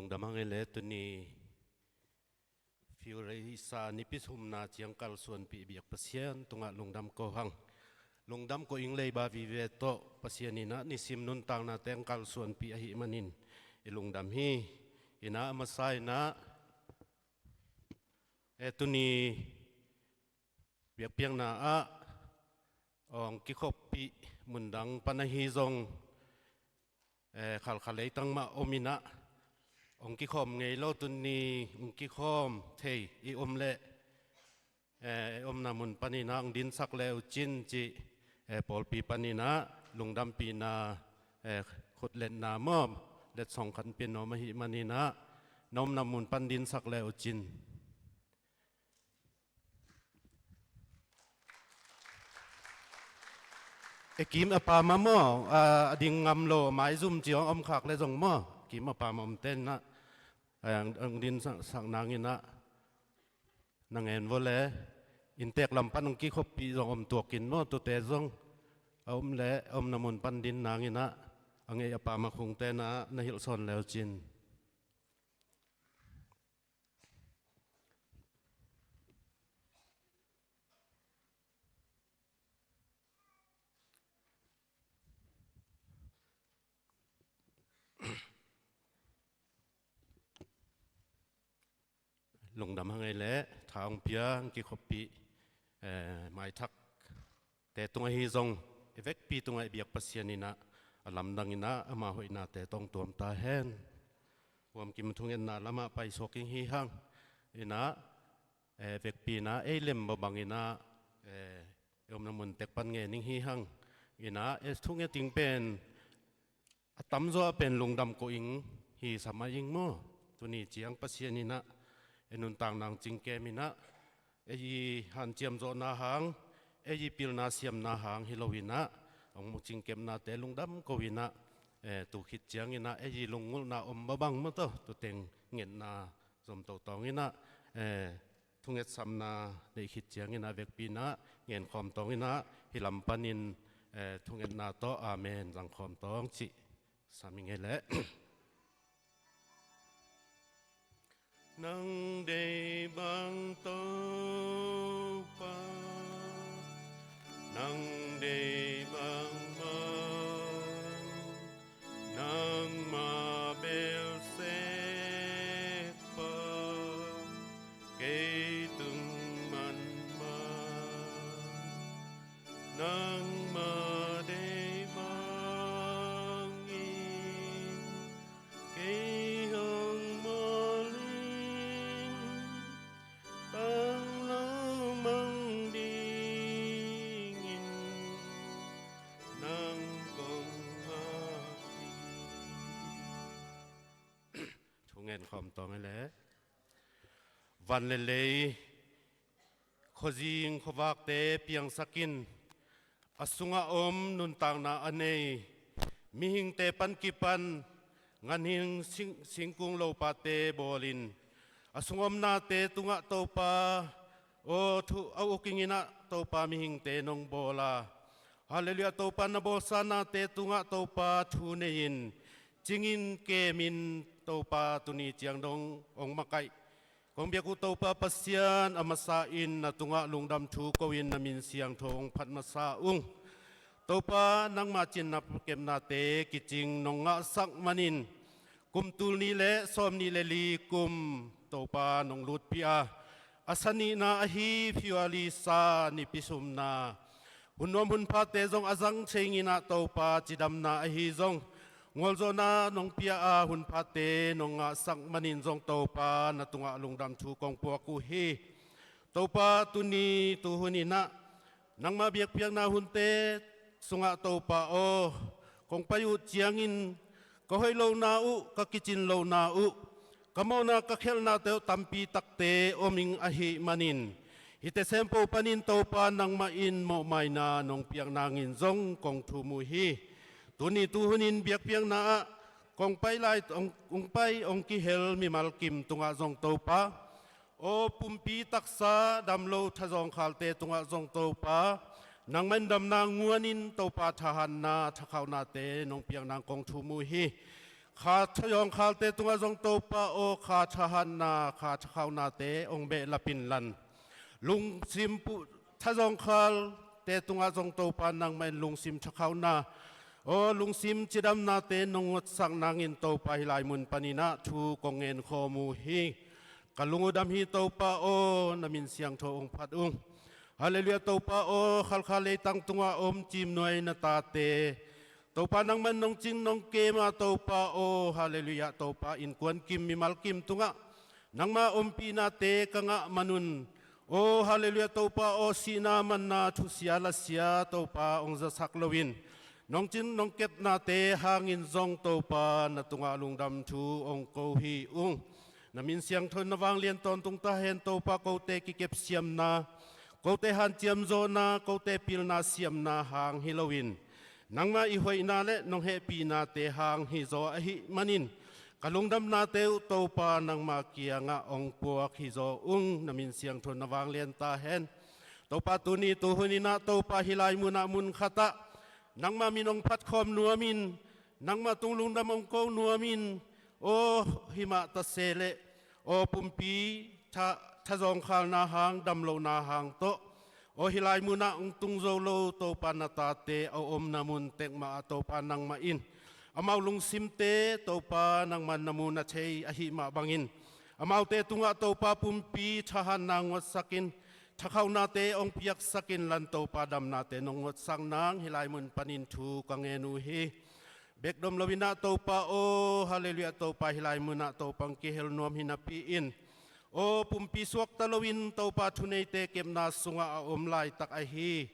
Lungdam hang ei le, tuni February sa nipi thumna ciang kalsuanpih biak Pasian tungah lungdam ko hang. Lungdam ko ing, leiba vive tawh Pasian in ah nisim nuntaknate hong kalsuanpih ahih manin i lungdam hi. In ah a masa in ah, e, tuni biakpiakna ah hong kikhoppih mundang pan ahi zong, e, khalkha leitang mah om in ah, hong kikhawm ngei lo, tuni hong kikhawm thei i om leh, e, omna mun panin ah hong dinsak le uh cin cih, e, pawlpi panin ah lungdampihna, e, khutletna maw, letsong khat pia nuam ahih manin ah, na omna mun pan dinsak le uh cin. E, kim a pam ah maw, a, a ding ngam lo, maizum ci hong om khak le zong maw, kim a pam ah omte in ah, a, ang, ang din sak, sak nangin ah, na ngen vua le, inntek lam pan hong kikhoppih zong om tuak in maw, tute zong a om le, a omna mun pan din nangin ah, a ngeih a pam ah khungte in ah na hilh sawn le uh cin. Lungdam hang ei le, tha hong pia, hong kikhoppih, e, maithak te tung ahi zong, i vekpi tungah i biak Pasian in ah a lamdang in ah ama hoihnate tawh hong tuam ta hen. Huam kim thungetna lamah paisuak ing hi hang. In ah, e, vekpi in ah ei lem bawh bangin ah, e, i omna mun tek pan ngen ing hi hang. In ah, e, thunget ing pen a tamzaw ah pen lungdam ko ing hi sa mah ing maw. Tuni ciang Pasian in ah, e, nuntakna hong cingkem in ah, ei i hanciam zawhna hang, ei i pilna siamna hang hi lo in ah, hong mu cingkemnate lungdam ko in ah, e, tu khit ciangin ah ei i lunggulhna om bawh bang maw, tawh tuteng ngetna zom to tawng in ah, e, thungetsamna neih khit ciangin ah vekpi in ah ngen khawm tawng in ah, hih lam panin, e, thungetna tawh amen zang khawm tawng cih sam ing ei le. Nang deih bang Topa, nang deih bang man, nangmah bel sekpa, kei tung man man. Nangmah deih bangin kei hong mawl in, tang lo mang dingin nang kong ngak hi. Thungen khawm tawng ei le. Van le lei, khuazing khuavakte piangsak in, a sungah om nuntakna a nei mihingte pan kipan, ganhing sing, singkung lopate bawlin, a sung omnate tungah Topa, aw thu, a uk ing in ah Topa mihingte nong bawl a, Halleluiah, Topa na bawlsa nate tungah Topa thu nei-in, cingin kemin Topa tuni ciang dong hong makaih kong biak uh Topa Pasian, a masa in na tungah lungdam thu ko-in na min siangtho hong phat masa ung. Topa, nangmah cinna kepnate kicing nong ngahsak manin, kum tul nih le sawm nih le li kum Topa nong lutpih a, a sa nihna ahi February sa nipi thumna hun nuam hun phate zong a zang thei ing in ah, Topa, cidamna ahi zong, gualzawhna nong pia a, hun phate nong ngahsak manin zong Topa na tungah lungdam thu kong puak uh hi. Topa, tuni tuhun in ah nangmah biakpiakna hunte sungah Topa aw, kong pai uh ciangin ka hoih lohna uh, ka kicin lohna uh, ka mawhna ka khialhnate uh tampi takte om ing ahih manin, hihte sempo panin Topa nangmah in mawhmaina nong piak nangin zong kong thum uh hi. Tuni tuhunin biakpiakna ah kong pai lai, hong, hong pai hong kihel mimal kim tungah zong Topa aw, pumpi taksa dam lo thazawngkhalte tungah zong Topa, nangmah in damna nguanin Topa thahatna thakhauhnate nong piak nang kong thum uh hi. Kha thazawngkhalte tungah zong Topa aw, kha thahatna, kha thakhaunate hong behlap inla, lungsim puh thazawngkhalte tungah Topa nangmah in lungsim thakhauna aw, lungsim cidamnate nong ngotsak nangin Topa hih lai mun paninah thu kong ngen khawm uh hi. Ka lung uh dam hi Topa aw, na min siangtho hong phat ung. Halleluiah Topa aw, Khalkha leitang tungah om Cimnuai na tate Topa nangman nong cing nong kem a Topa aw, halleluiah Topa, innkuan kim mimal kim tungah nangma ompihnate ka ngah manun, aw halleluiah Topa aw, sihna manna thusia lasia Topa hong zasak loin nong cing nong kepnate hangin zong Topa na tungah lungdam thu hong ko hi ung. Na min siangtho na vanglian tawntung ta hen Topa, kote kikepsiamna, kote hanciam zawhna, kote pilna siamna hang hi loin nangma i hoihna le nong hehpihnate hang hi zaw ahih manin ka lungdamnate uh Topa nangma kiangah hong puak hi zaw ung. Na min siangtho na vanglian ta hen. Topa tuni tuhuninah Topa hih lai munah mun khatah nangma min hong phatkhawm nuamin nangma tung lungdam hong ko nuamin, aw himah tase leh aw pumpi tha, thazawngkhalna hang damlohna hang tawh aw hih lai munah hong tung zo lo Topa na tate a omna mun tekmah ah Topa nangmah in amau lungsimte Topa nangmah na mu na thei ahih mah bangin amaute tungah Topa pumpi thahatna ngotsakin thakhaunate hong piaksakin lan Topa damnate nong ngotsak nang hih lai mun panin thu ka ngen uh hi. Bekdom loinah Topa aw, halleluiah Topa, hih lai munah Topa hong kihel nuam hi napi-in aw pumpi suakta loin Topa thuneite kepna sungah a om laitak ahi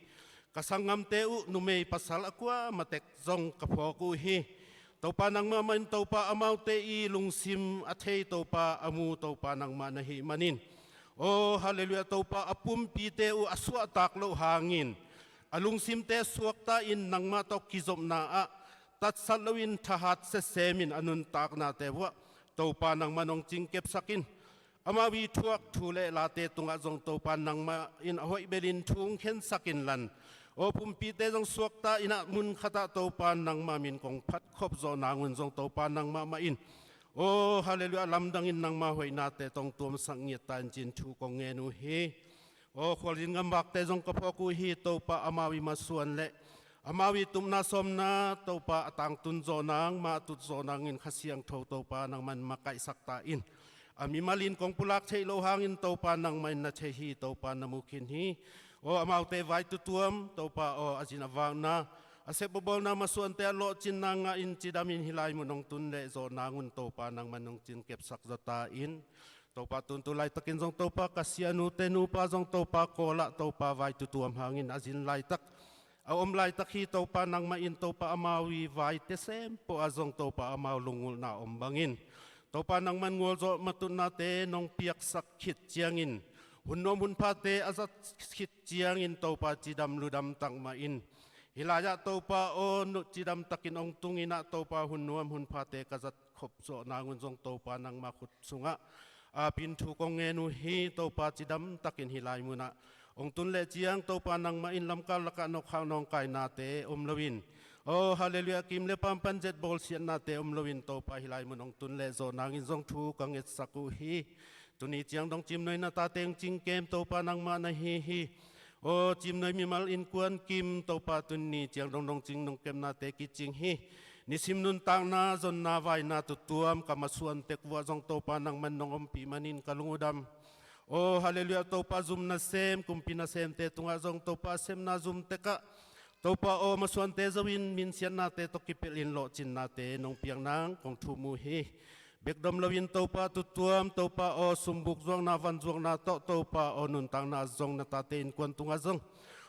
ka sanggamte uh numei pasal a kuamah tek zong ka phawk uh hi. Topa nangmah mah in Topa amaute i lungsim a thei Topa a mu Topa nangmah na hih manin aw halleluiah Topa a pumpite uh a suahtak loh hangin a lungsimte suakta in nangmah tawh kizopna ah tatsat loin thahat sesemin a nuntaknate vuah Topa nangmah nong cingkepsakin amau i thuak thu le late tungah zong Topa nangmah in a hoih belin thu hong khensakin lan aw pumpite zong suakta inah mun khatah Topa nangmah min kong phatkhop zawh nangun zong Topa nangmah mah in aw halleluiah lamdangin nangma hoihnate tawh hong tuamsak ngiat ta in cin thu kong ngen uh hi. Aw khualzin gamvakte zong ka phawk uh hi Topa, amau i masuan le amau i tupna sawmna Topa a tangtun zawh nang mah a tut zawh nangin Kha Siangtho Topa nangman makaihsak ta in a mimalin kong pulak theih loh hangin Topa nangmah in na thei hi Topa, na mu khin hi. Aw amaute vai tutuam Topa aw a zin a vakna a sep a bawlna masuante a lawhcinna ngahin cidamin hih lai mun hong tun leh zawh nangun Topa nangman hong cingkepsak zaw ta in Topa tuntu laitakin zong Topa ka sianute nupa zong Topa kawlah Topa vai tutuam hangin a zin laitak a om laitak hi Topa, nangmah in Topa amau i vaite sempoh ah zong Topa amau lungulhna om bangin Topa nangman ngualzawh matutnate nong piaksak khit ciangin hun nuam hun phate a zat khit ciangin Topa cidam ludam takmah in hih lai-ah Topa aw cidam takin hong tunginah Topa hun nuam hun phate ka zat khop zawh nangun zong Topa nangma khut sungah a pin thu kong ngen uh hi Topa, cidam takin hih lai munah hong tun leh ciang Topa nangmah in lamkal lakah nokkhak nawngkainate om loin aw halleluiah kim le pampan zet bawlsiatnate om loin Topa hih lai mun hong tun leh zawh nangin zong thu ka ngetsak uh hi. Tuni ciang dong Cimnuai na tate hong cingkem Topa nangmah na hi hi. Aw Cimnuai mimal innkuan kim Topa tuni ciang dong dong cing nong kepnate kicing hi. Nisim nuntakna zonna vaina tutuam ka masuan tek vuah zong Topa nangman nong ompih manin ka lung uh dam. Aw halleluiah Topa, zum nasem kumpi nasemte tungah zong Topa a sepna zum tekah Topa aw masuante zo in minsiatnate tawh kipelhin lawhcinnate nong piak nang kong thum uh hi. Bekdom loin Topa tutuam Topa aw sumbuk zuakna vanzuakna tawh Topa aw nuntakna zong na tate innkuan tungah zong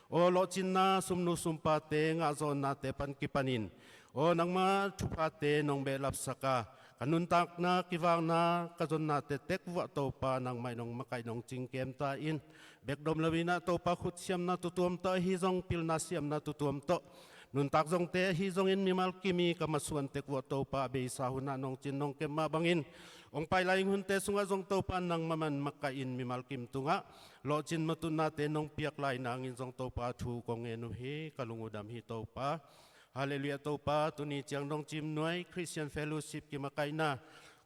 aw lawhcinna sumnu sumpate ngahzawhnate pan kipanin aw nangma thuphate nong behlapsak a ka nuntakna kivakna ka zonnate tek vuah Topa nangmah in hong makaih nong cingkem ta in. Bekdom loinah Topa khutsiamna tutuam tawh ahi zong pilna siamna tutuam tawh nuntak zongte ahi zongin mimal kim i ka masuan tek vuah Topa a beisa hunah nong cin nong kep mah bangin hong pai lai hunte sungah zong Topa nangmah man makaih in mimal kim tungah lawhcin matutnate nong piak lai nangin zong Topa thu kong ngen uh hi, ka lung uh dam hi Topa. Halleluiah Topa, tuni ciang nong cimnuai Christian Fellowship kimakaihna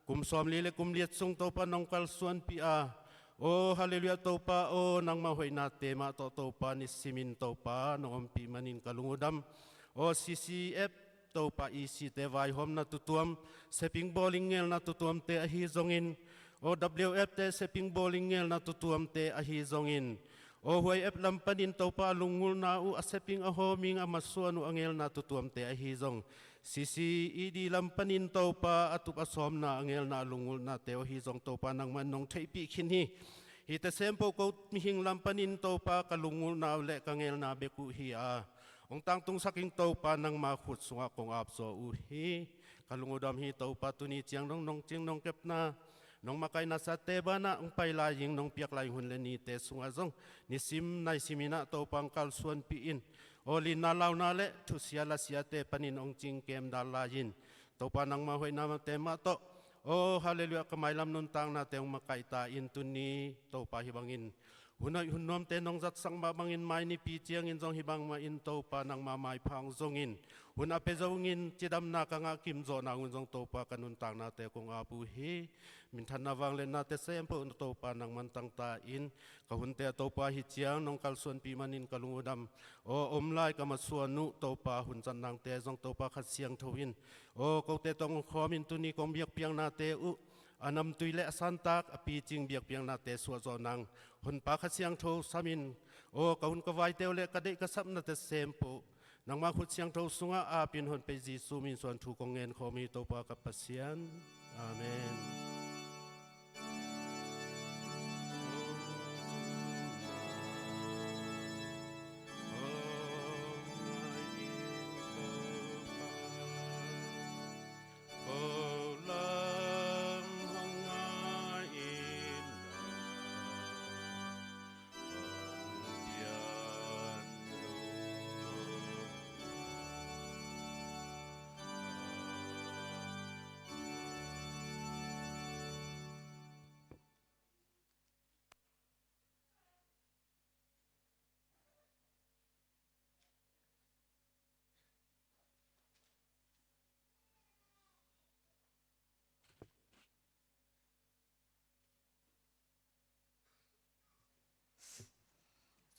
kum sawmli le kum liat sung Topa nong kalsuanpih a, aw Halleluiah Topa aw, nangmah hoihnate mah tawh Topa nisimin Topa nong ompih manin ka lung uh dam. Aw C C F Topa E C te vaihawmna tutuam, Seping Bowling ngelna tutuamte ahi zongin, aw W F te Seping Bowling ngelna tutuamte ahi zongin, aw huai F lam panin Topa a lunggulhna uh a Seping a hawming a masuan uh a ngelna tutuamte ahi zong, C C E D lam panin Topa a tup a sawmna a ngelna a lunggulhnate uh ahi zong Topa nangmah nong theihpih khin hi. Hihte sempoh ko mihing lam panin Topa ka lunggulhna uh le ka ngelna bek uh hi a, hong tangtungsak ing Topa nangma khut sungah kong apzaw uh hi. Ka lung uh dam hi Topa, tuni ciang dong nong cing nong kepna, nong makaihna sate banah hong pai lai ing, nong piak lai hun le nite sungah zong nisim naisim inah Topa hong kalsuanpih in, aw linna launa le thusia lasiate panin hong cingkem dal lai in, Topa nangmah hoihnate mah tawh, aw Halleluiah, ka mailam nuntaknate hong makaihta in, tuni Topa hih bangin hun hoih hun nuamte nong zatsak mah bangin mai nipi ciangin zong hih bang mahin Topa nangma maipha hong zongin, hun a pia zongin cidamna ka ngah kimzawhna hun zong Topa ka nuntaknate kong ap uh hi. Minthanna vangliatnate sempoh Topa nangman tangta in, ka hunte ah Topa hih ciang nong kalsuanpih manin ka lung uh dam. Aw om lai ka masuan uh Topa hun zat nangte zong Topa Kha Siangtho in, aw kote tawh hong khawmin tuni kong biakpiaknate uh a namtui le a santak a picing biakpiaknate suahzawh nang Honpa Kha Siangtho samin, aw ka hun ka vaite uh le ka deih ka sapnate sempoh nangma khut siangtho sungah apin honpei Jesu min suan thu kong ngen khawm hi Topa ka Pasian. Amen.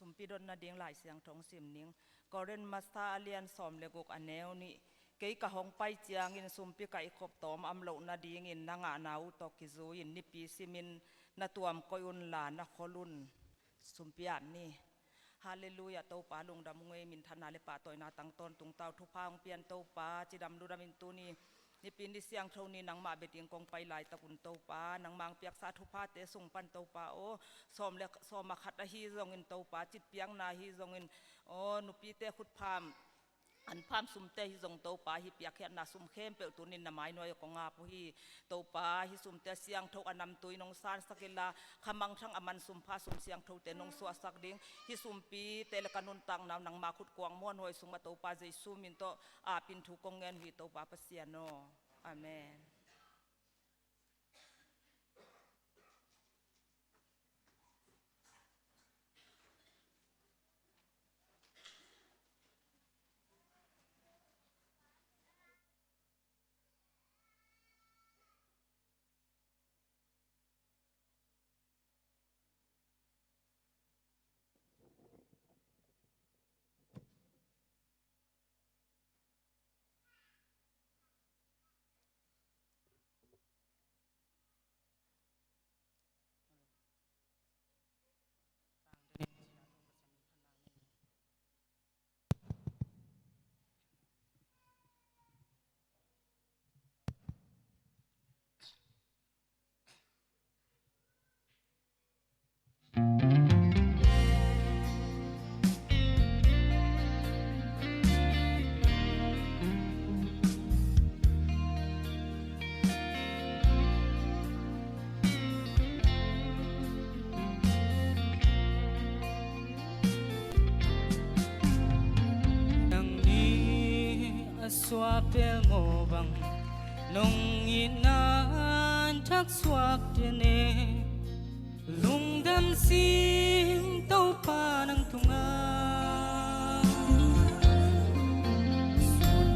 Sumpi dotna ding Lai Siangtho hong sim ning. Korin masa a lian sawm le guk a neu nih. Kei ka hong pai ciangin sumpi ka i khop tawm a om loh nadingin na ngahna uh tawh kizui-in nipi simin na tuam koih unla na khol un. Sumpi ap ni. Halleluiah, Topa lungdam ung ei, minthanna le pahtawina tang tawntung ta uh, thupha hong pian Topa, cidam ludam in tuni nipi ni siangtho ni nangmah bia ding kong pai laitak un Topa, nangmah hong piaksa thuphate sung pan Topa aw, sawm le sawm a khat ahi zongin Topa, citpiakna ahi zongin, aw nupite khutpham anpham sumte hi zong Topa, hih piakkhiatna sum khempeuh tunin na mainuai ah kong ap uh hi. Topa hih sumte a siangtho a namtui nong sansak inla, kha mangthang a man sumpha sum siangthote nong suahsak ding, hih sumpite le ka nuntakna uh nangma khut kuang muanhuai sungah Topa Jesu min tawh apin thu kong ngen uh hi Topa Pasian aw. Amen. Nang ni a suah pel maw bang, nong itna thak suak den e. Lungdam sing Topa nang tungah. Sun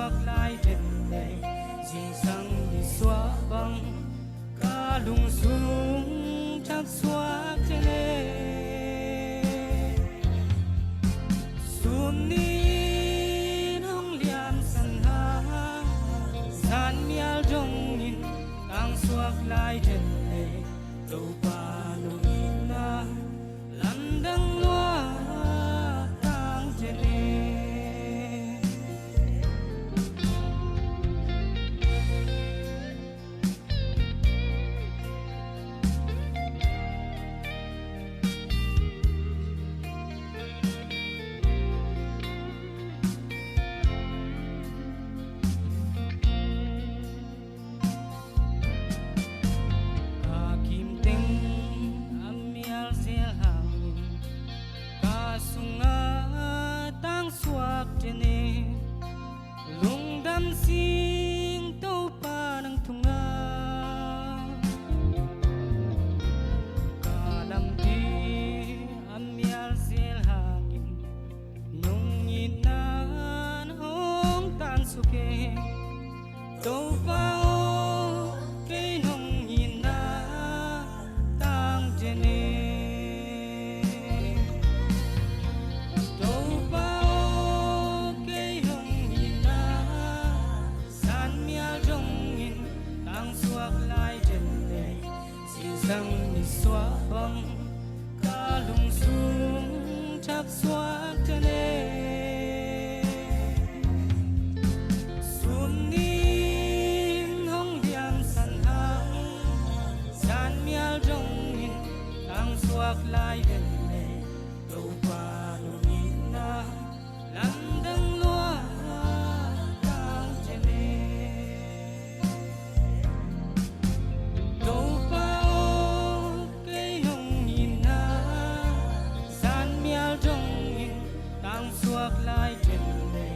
suak lai den le, zingsang nisuah bang ka lungsung thak suak den le. Sun ni in hong liamsan hang, zan mial dongin tang suak lai den le, Topa nong itna lamdang lua tang den le. Ka kimteng a mial zel hangin ka sungah tang suak den e. Lungdam sing Topa nang tungah. Ka lampi a mial zel hangin nong itna hong tangsuk e. Topa aw, kei nong itna tang den e. Topa aw, kei nong itna zan mial dongin tang suak lai den le, zingsang nisuah bang ka lungsung thak suak den le. Sun ni in hong liamsan hang, zan mial dongin tang suak lai den le, Topa nong itna lamdang lua tang den e. Topa aw, kei nong itna zan mial dongin tang suak lai den le,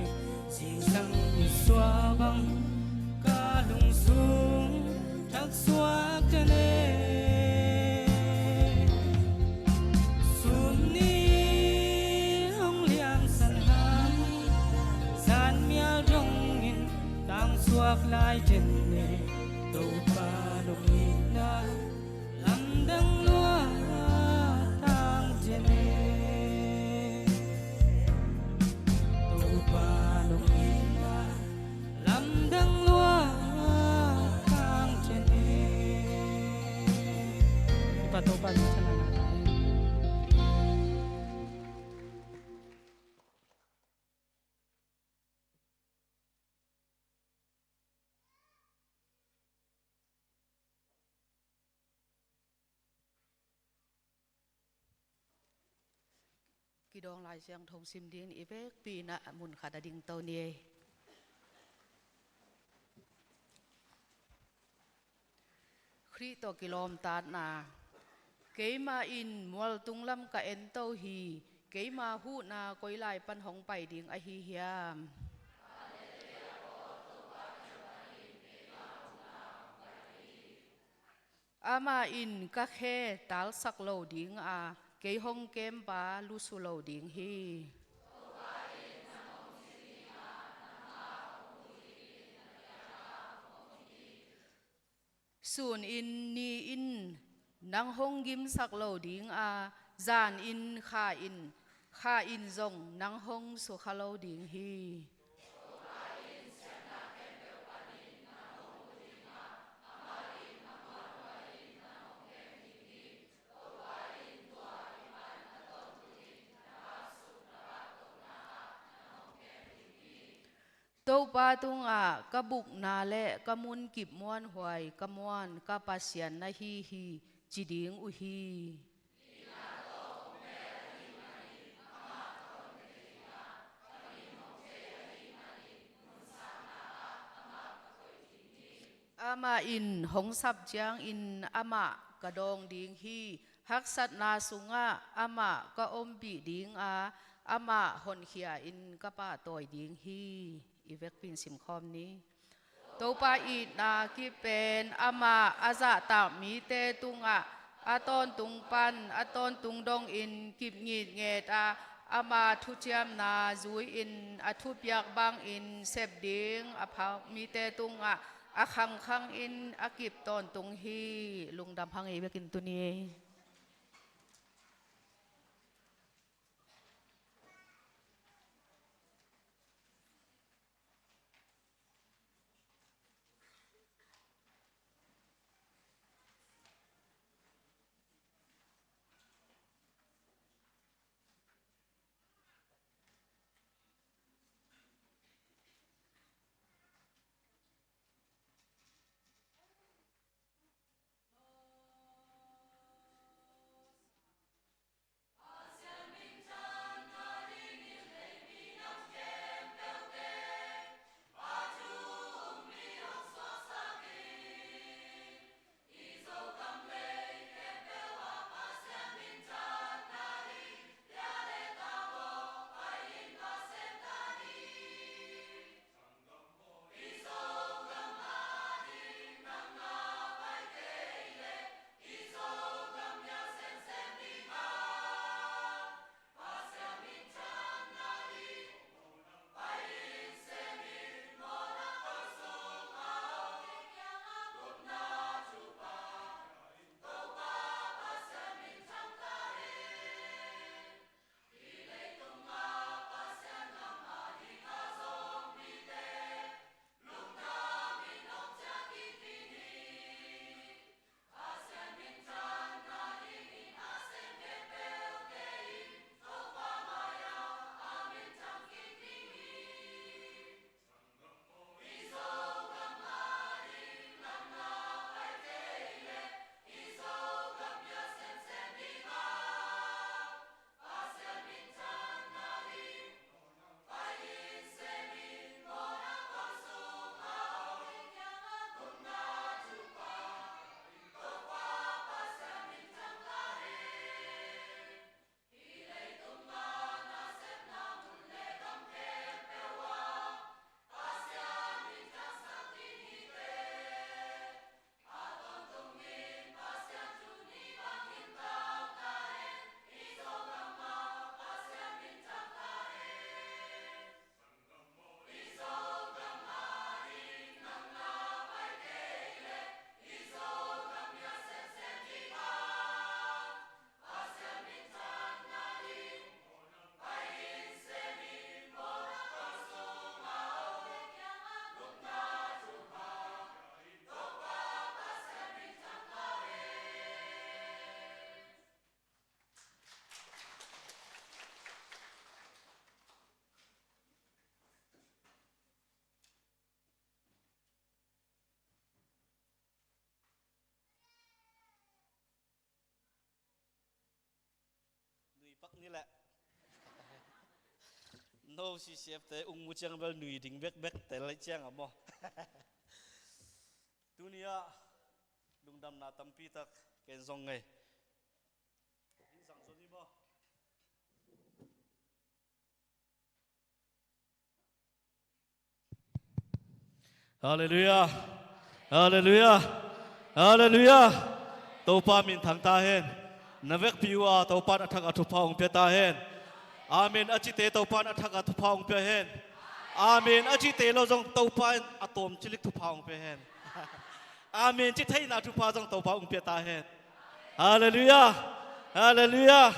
zingsang nisuah bang ka lungsung thak suak den e. Sun ni in hong liamsan hang, zan mial dongin tang suak lai den le, Topa nong itna lamdang lua tang den e. Topa nong itna lamdang lua tang den e. Topa, Topa, Kidawng Lai Siangtho sim dingin i vekpi in ah mun khat ah dingto ni ei. Khrih tawh kilawmtatna. Keimah in mualtung lam ka ento hi. Keima huhna koi lai pan hong pai ding ahi hiam? Amah in ka khe talsak lo ding a, kei hong kempa lusu lo ding hi. Sun in ni in nang hong gimsak lo ding a, zan in kha in, kha in zong nang hong sukha lo ding hi. Topa tungah ka bukna le ka munkip muanhuai ka muan ka Pasian na hi hi, ci ding uh hi. Amah in hong sap ciangin amah ka dawng ding hi. Haksatna sungah amah ka ompih ding a, amah honkhia in ka pahtawi ding hi. I vekpi in simkhawm ni. Topa itna kip pen amah a zahtak mite tungah a tawntung pan a tawntung dongin kip ngitnget a, ama thuciamna zui-in a thupiak bangin sep ding a phak mite tungah a khangkhangin a kip tawntung hi. Lungdam hang ei bekin tuni. Nui pak ni leh. No C C F te ung mu ciang bel nui ding bekbek tel lai ciang a maw. Tuni ah lungdamna tampi tak ken zong ngei. Hih zang zaw ni maw. Halleluiah. Halleluiah. Halleluiah. Topa min thang ta hen. Na vekpi uh a Topa in a thak a thupha hong pia ta hen. Amen a cite Topa in a thak a thupha hong pia hen. Amen a cite lo zong Topa in a tawm cilik thupha hong pia hen. Amen ci theihna thupha zong Topa hong pia ta hen. Halleluiah. Halleluiah.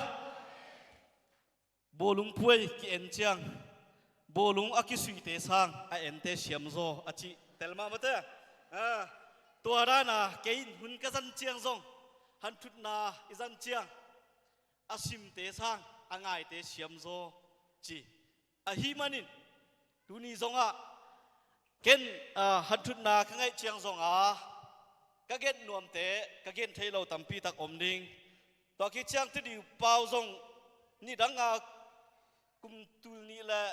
Bawlung phuai ki-en ciang, bawlung a kisuite sang a ente siamzaw a cih tel mahmah te. Ah, tua dana kei in hun ka zan ciang zong, hanthutna i zan ciang, a simte sang a ngaite siamzaw ci. Ahih manin tuni zongah ken, ah, hanthutna ka ngaih ciang zonga ka gen nuamte, ka gen thei lo tampi tak om ding. Tua khit ciang Tedim pau zong nidanga kum tul nih le,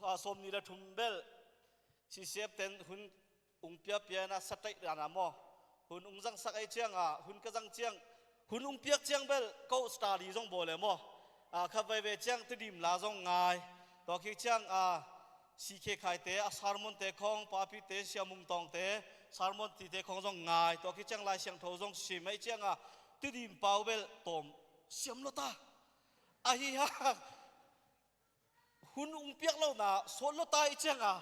ah, sawm nih le thum bel C C F ten hun ung piapia na sataih dana maw, hun ung zangsak aih cianga, hun ka zang ciang, hun ung piak ciang bel ko study zong bawl e maw. Ah, khat veve ciang Tedim la zong ngai. Tua khit ciang, ah, C K Khaite a sermon te khong, Papite, Sia Mung Tawngte sermon tite khong zong ngai. Tua khit ciang Lai Siangtho zong sim aih cianga Tedim pau bel tawm siam lo ta. Ahi hang hun ung piak lohna sawt lo ta ih cianga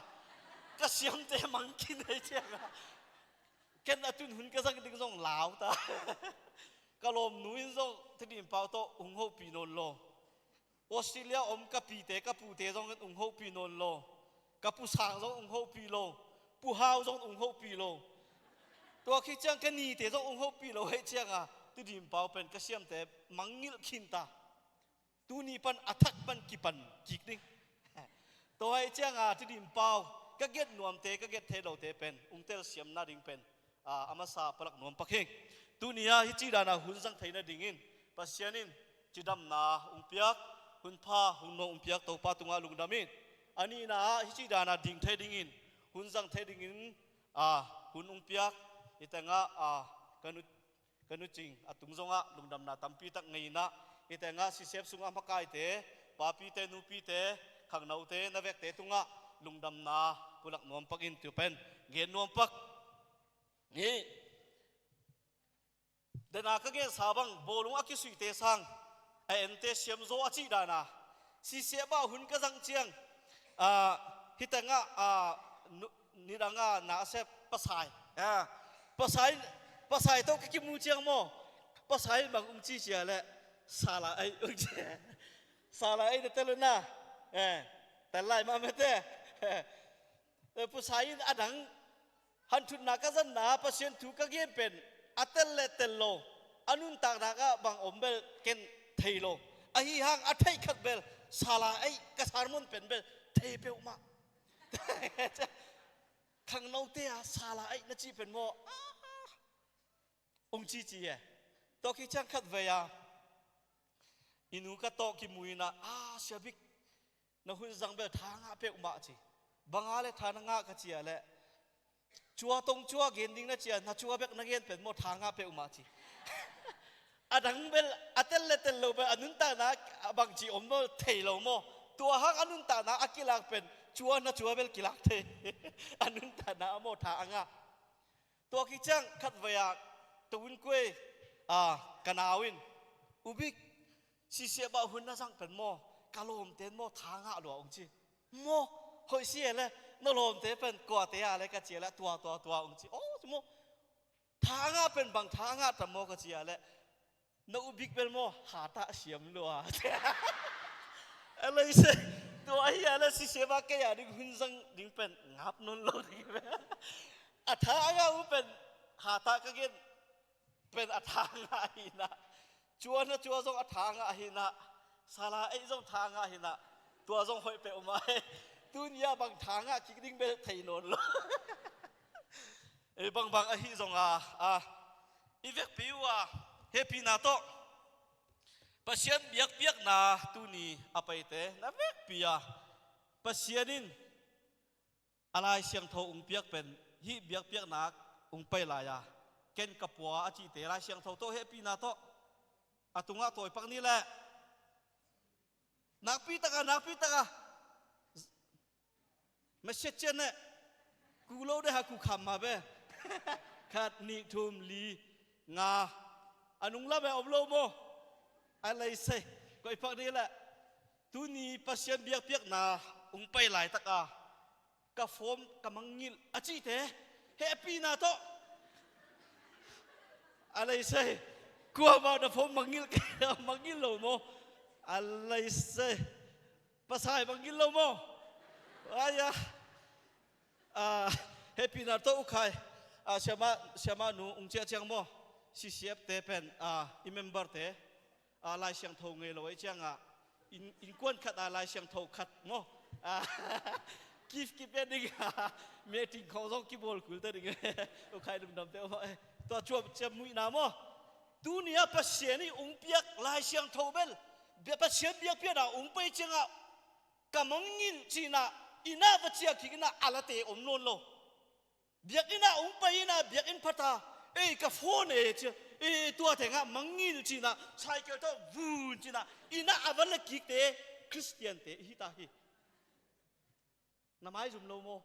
ka siamte mang khin ih cianga ken a tun hun ka zang ding zong lau ta. Ka lawmnu in zong Tedim Pau tawh ung hopih nawn lo. Australia om ka pite ka pute zong in ung hopih nawn lo. Ka pu Sang zong ung hopih lo. Pu Hau zong ung hopih lo. Tua khit ciang ka nite zong ung hopih lo hih cianga Tedim Pau pen ka siamte mangngilh khin ta. Tuni pan a thak pan kipan kik ding. Tua hih cianga Tedim Pau ka gen nuamte ka gen thei lote pen ung telsiamna ding pen a, a masa palak nuam pak hi. Tuni-a hih ci dana hun zang thei nadingin Pasian in cidamna ung piak, hun pha hun nuam ung piak Topa tungah lungdam in. A nihna ah hih ci dana ding thei dingin, hun zang thei dingin a, hun ung piak, hih tengah a, ka nu, ka nu Cing a tung zongah lungdamna tampi tak ngei inah, hih tengah sisep sungah makaite, papite, nupite, khangnote, na vekte tungah lungdamna pulak nuam pak in tua pen gen nuam pak. Ni dena ka gensa bang bawlung a kisuite sang a ente siamzaw a cih dana sisep ah hun ka zang ciang, a, hih tengah a, nu, nidanga na a sep Pasai, a, Pasai, Pasai tawh ka kimu ciang maw, Pasai bang ung ci cia leh sala ei ung ci. Sala ei na tel uh na, eh, tel lai mah mete. Eh, Pasai in a dang hanthutna ka zanna Pasian thu ka gen pen a tel le tel lo, a nuntakna ah bang om bel ken thei lo. Ahi hang a theih khat bel sala ei ka sermon pen bel thei peuhmah. Khangnote a sala ei na cih pen maw, ah, ung ci ci e. Tua khit ciang khat vei a i nu ka tawh kimu inah, a, Sia Bik, na hun zang bel tha ngah peuhmah ci. Banga le tha na ngah ka cia leh cua tong cua gen ding na cia, na cua bek na gen pen maw tha ngah peuhmah ci. A dang bel a tel le tel lo bel a nuntakna a bangci om maw thei lo maw. Tua hang a nuntakna a kilak pen cua na cua bel kilak thei. A nuntakna a maw tha a ngah. Tua khit ciang khat vei ah to un kuai, a, ka nau in, U Bik, sisep ah hun na zang pen maw ka lawmte in maw tha ngah lua ung ci. Maw, hoih si e le, na lawmte pen kuate a le ka cia le tua tua tua ung ci. Aw, ci maw, tha ngah pen bang tha ngah tam maw ka cia le, na U Bik bel maw hatah siam lua. A lei se, tua ahi a le sisep ah kei a ding hun zang ding pen ngap nawn lo ding. A tha ngah uh pen hatah ka gen pen a tha ngah ahi inah, cua na cua zong a tha ngah ahi inah, sala ei zong tha ngah ahi inah, tua zong hoih peuhmah e. Tuni-ah bang tha ngah kik ding bel thei nawn lo. Ei, bangbang ahi zonga, a, i vekpi uh a hehpihna tawh Pasian biakpiakna tuni a paite na vekpi a Pasian in a Lai Siangtho ung piak pen hih biakpiakna ung pai lai-a ken ka pua a cihte Lai Siangtho tawh hehpihna tawh a tungah tawi pak ni leh nakpi taka, nakpi taka message cian eh ku lo de ha ku kham ma be. Khat, nih, thum, li, nga. A nung lam eh om lo maw? A lei sei. Koih pak ni leh tuni Pasian biakpiakna ung pai laitaka ka phone ka mangngilh a cihte hehpihna tawh. A lei sei. Kuamah na phone mangngilh kei, mangngilh lo maw? A lei sei. Pasai mangngilh lo maw? Aia. Ah, hehpihna tawh ukhai, ah, siamah, siamah nu ung ciah ciang maw? Sisiapte pen, ah, i memberte, ah, Lai Siangtho ngei lo ei ciangah inn, innkuan khat ah Lai Siangtho khat maw? Ah, kif kipia ding, meeting khawng zong kibawl kul ta ding. Ukhai lungdamte maw? Eh, tua cuap ciam muihna maw? Tuni-ah Pasian i ung piak Lai Siangtho bel Pasian biakpiakna ung pai ciangah ka mangngilh cinah innah va ciah kik innah a late om nawn lo. Biakinn ah ung pai innah biakinn phata, ei ka phone e cia, ei tua tengah mangngilh cinah cycle tawh vun cinah innah a va la kikte Khristiante i hi ta hi. Na maizum lo maw?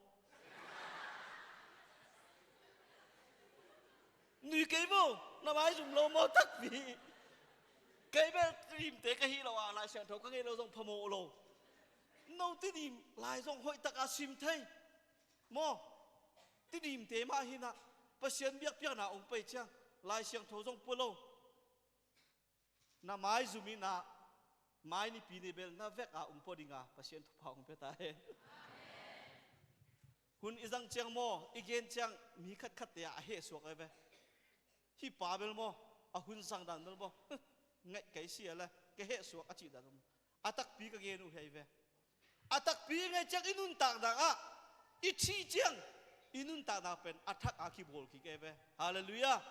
Nui kei maw? Na maizum lo maw takpi? Kei bel Tidimte ka hi lo a, Lai Siangtho ka ngei lo zong phamawh lo. No Tidim lai zong hoih taka sim thei. Maw? Tidimte mah hinah Pasian biakpiakna ong pai ciang Lai Siangtho zong pua lo. Na maizum inah mai nipi ni bel na vek a ong pua dinga Pasian thupha ong pia ta hen. Hun i zang ciang maw, i gen ciang mi khatkhatte a hehsuak ai ve. Hih pa bel maw, a hun zang dan bel maw, ngaih kei si a le, ka hehsuak a cih dan maw. A takpi ka gen uh hi ai ve. A takpi i ngaih ciang i nuntakna ah, i thih ciang i nuntakna pen a thak a kibawl kik ai ve. Halleluiah.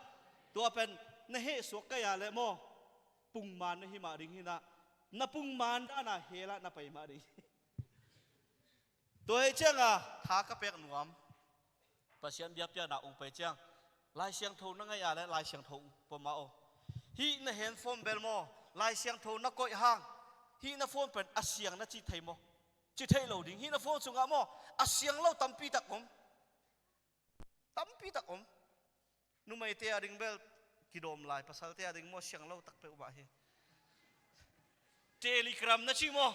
Tua pen na hehsuak kai a le maw, pungman na hi mah ding hinah, na pungman dana hell ah na pai mah ding. Tua hi cianga tha ka pek nuam. Pasian biakpiakna ong pai ciang Lai Siangtho na ngaih a le Lai Siangtho ong pua mah aw. Hih na handphone bel maw, Lai Siangtho na koih hang, hih na phone pen a siang na ci thei maw? Ci thei lo ding. Hih na phone sungah maw, a siang lo tampi tak om. Tampi tak om. Numeite a ding bel kidawm lai, pasalte a ding maw siang lo tak peuhmah hi. Telegram na ci maw?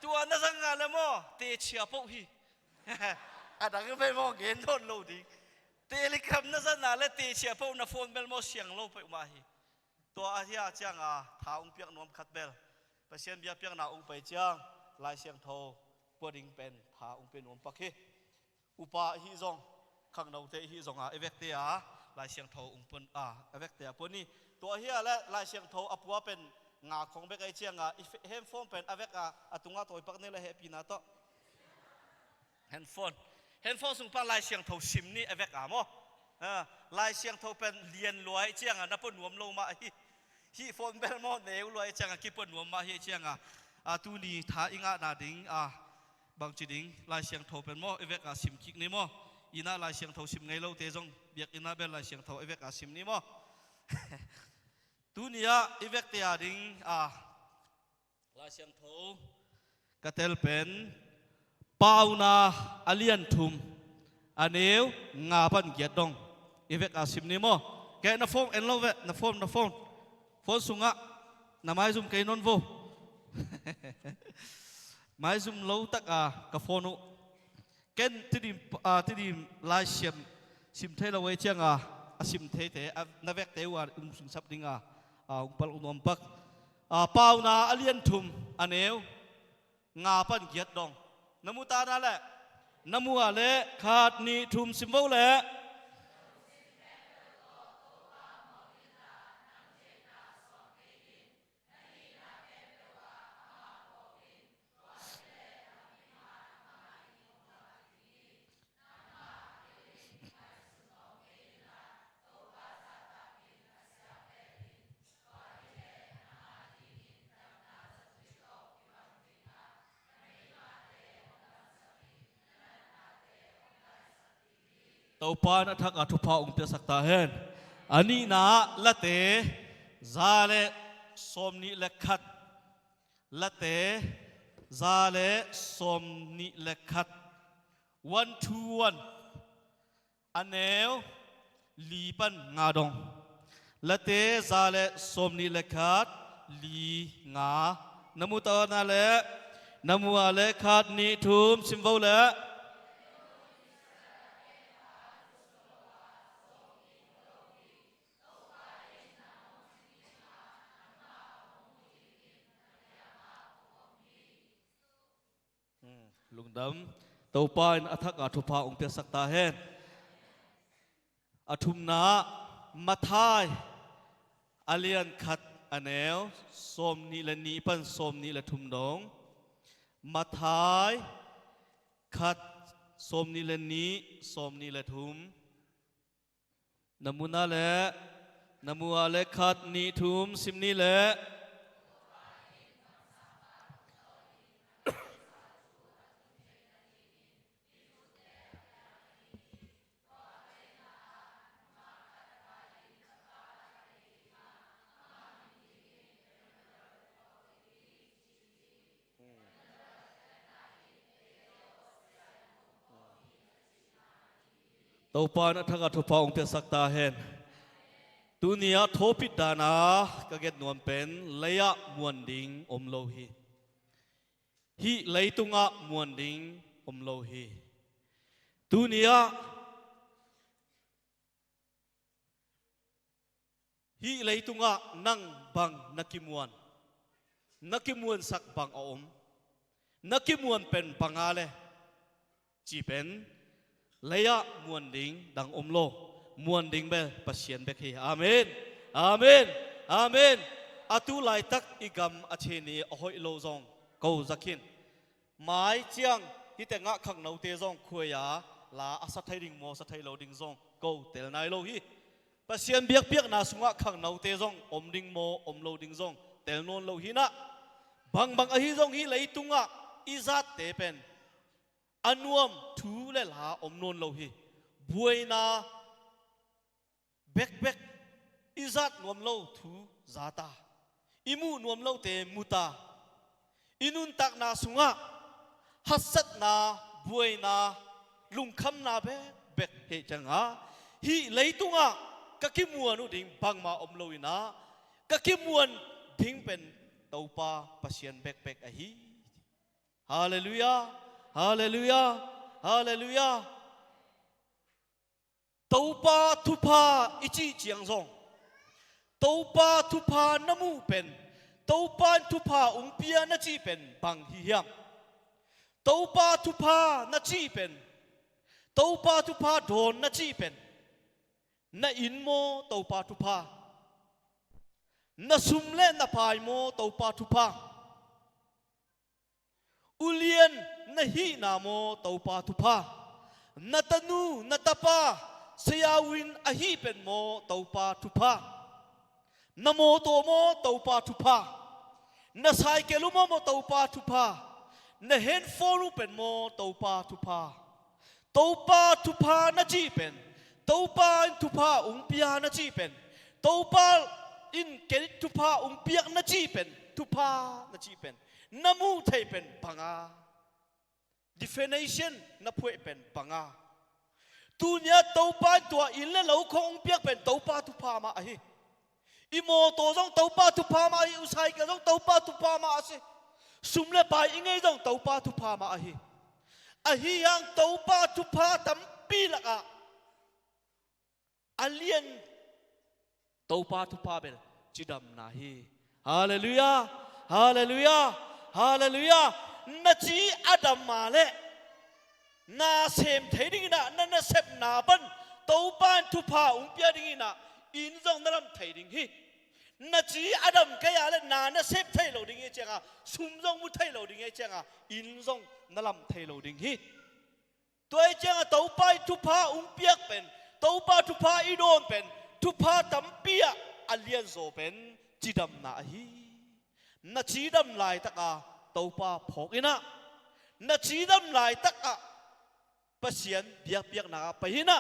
Tua na zang a le maw, teci a poh hi. A dang bel maw, gen dawn lo ding. Telegram na zang a le teci a poh, na phone bel maw siang lo peuhmah hi. Tua ahi a cianga tha ong piak nuam khat bel, Pasian biakpiakna ong pai ciang Lai Siangtho pua ding pen tha ong pia nuam pak hi. Upa ahi zong, khangnote ahi zonga, i vekte a Lai Siangtho ong pua a, i vekte a pua ni. Tua ahi a le Lai Siangtho a pua pen nga khong bek ai cianga, i fe-, handphone pen a vek a, a tunga tawi pak ni le hehpihna tawh. Handphone. Handphone sung pan Lai Siangtho sim ni a vek a maw. Ah, Lai Siangtho pen lian lua ai cianga na pua nuam lo mah ahi. Hih phone bel maw, neu lua ai cianga kipua nuam mah hi cianga. Ah, tuni tha i ngahna ding, ah, bangci ding, Lai Siangtho pen maw, i vek a sim kik ni maw. Inn ah Lai Siangtho sim ngei lote zong, biakinn ah bel Lai Siangtho i vek a sim ni maw. Tuni ah i vekte a ding, ah, Lai Siangtho ka tel pen Pauna a lian thum, a neu nga pan giat dong i vek a sim ni maw. Kei na phone en lo ve, na phone, na phone. Phone sungah na maizum kei nawn vo. Maizum lo taka ka phone uh. Ken Tidim, ah, Tidim Lai Siam sim thei lo ei cianga, a sim theite, a, na vekte uh a um singsap dinga, ah, ung pal ung nuam pak. Ah, Pauna a lian thum, a neu nga pan giat dong. Na mu ta na le, na mu a le khat nih thum sim vo le. Topa in a thak a thupha ong piasak ta hen. A nihna ah Late za le sawmnih le khat. Late za le sawmnih le khat. One two one. A neu li pan nga dong. Late za le sawmnih le khat, li, nga. Na mu ta na le, na mu a le khat nih thum sim vo le. Hmm, lungdam. Topa in a thak a thupha ong piasak ta hen. A thumna ah Matthai a lian khat, a neu sawmnih le nih pan sawmnih le thum dong. Matthai khat, sawmnih le nih, sawmnih le thum. Na mu na le, na mu a le khat nih thum sim ni le. Topa in a thak a thupha ong piasak ta hen. Tuni-ah thawhpih dana ka gen nuam pen, lei-ah muan ding om lo hi. Hih leitungah muan ding om lo hi. Tuni-ah hih leitungah nang bang na kimuan, na kimuansak bang a om, na kimuan pen banga le ci pen, lei-ah muan ding dang om lo, muan ding bel Pasian bek hi. Amen. Amen. Amen. A tu laitak i gam a thini a hoih lo zong ko za khin. Mai ciang hite ngah khangnote zong khuai-a la a sa thei ding maw, sa thei lo ding zong ko tel nai lo hi. Pasian biakpiakna sungah khangnote zong om ding maw, om lo ding zong tel nawn lo hi nah. Bangbang ahi zong hih leitungah i zatte pen a nuam thu le la om nawn lo hi. Buaina bekbek i zat nuam lo thu zata, i muh nuam lote muta, i nuntakna sungah haksatna, buaina, lungkhamna bekbek hei cianga, hih leitungah ka kimuan uh ding bangmah om lo inah, ka kimuan ding pen Topa Pasian bekbek ahi. Halleluiah. Halleluiah. Halleluiah. Topa thupha i cih ciang zong, Topa thupha na muh pen, Topa in thupha ung pia na cih pen bang hi hiam? Topa thupha na cih pen, Topa thupha dawn na cih pen, na inn maw Topa thupha? Na sum le na pai maw Topa thupha? Ulian na hihna maw Topa thupha? Na tanu, na tapa, Saya U In ahih pen maw Topa thupha? Na mawtaw maw Topa thupha? Na saikel uh maw Topa thupha? Na handphone uh pen maw Topa thupha? Topa thupha na cih pen, Topa in thupha ung pia na cih pen, Topa in kei thupha ung piak na cih pen, thupha na cih pen, na muh theih pen banga, definition na phuaih pen banga. Tuni-ah Topa in tua inn le lo khong ung piak pen Topa thupha mah ahi. I mawtaw zong Topa thupha mah ahi, u saikel zong Topa thupha mah a si. Sum le pai i ngei zong Topa thupha mah ahi. Ahi hang Topa thupha tampi lakah a lian Topa thupha bel cidamna hi. Halleluiah. Halleluiah. Halleluiah. Na ci a dam a leh na sem thei ding inah, na nasepna pan Topa in thupha ung pia ding inah, inn zong na lam thei ding hi. Na ci a dam kei a leh na nasep thei lo ding hi cianga, sum zong mu thei lo ding hi cianga, inn zong na lam thei lo ding hi. Tua hi cianga Topa i thupha ung piak pen, Topa thupha i dawn pen, thupha tampi ah a lianzaw pen cidamna ahi. Na cidam laitaka Topa phawk inah, na cidam laitakah Pasian biakpiakna ah pai inah,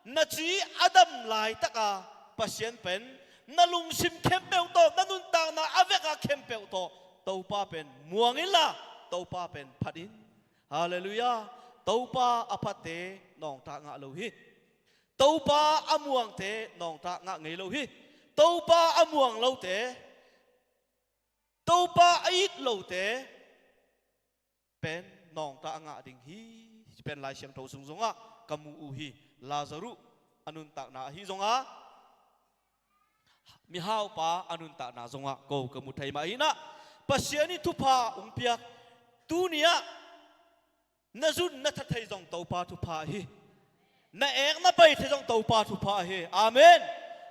na ci a dam laitaka Pasian pen na lungsim khempeuh tawh, na nuntakna a veka khempeuh tawh Topa pen muang inla, Topa pen phat in. Halleluiah. Topa a phatte nawngta ngah lo hi. Topa a muangte nawngta ngah ngei lo hi. Topa a muang lote, Topa a it lote pen nawngta a ngah ding hi. Pen Lai Siangtho sung zongah ka mu uh hi. Lazarus a nuntakna ahi zonga, mihaupa a nuntakna zongah ko ka mu thei mah hi nah. Pasian in thupha ung piak. Tuni-ah na zun na tha thei zong Topa thupha ahi. Na ek na pai thei zong Topa thupha ahi. Amen.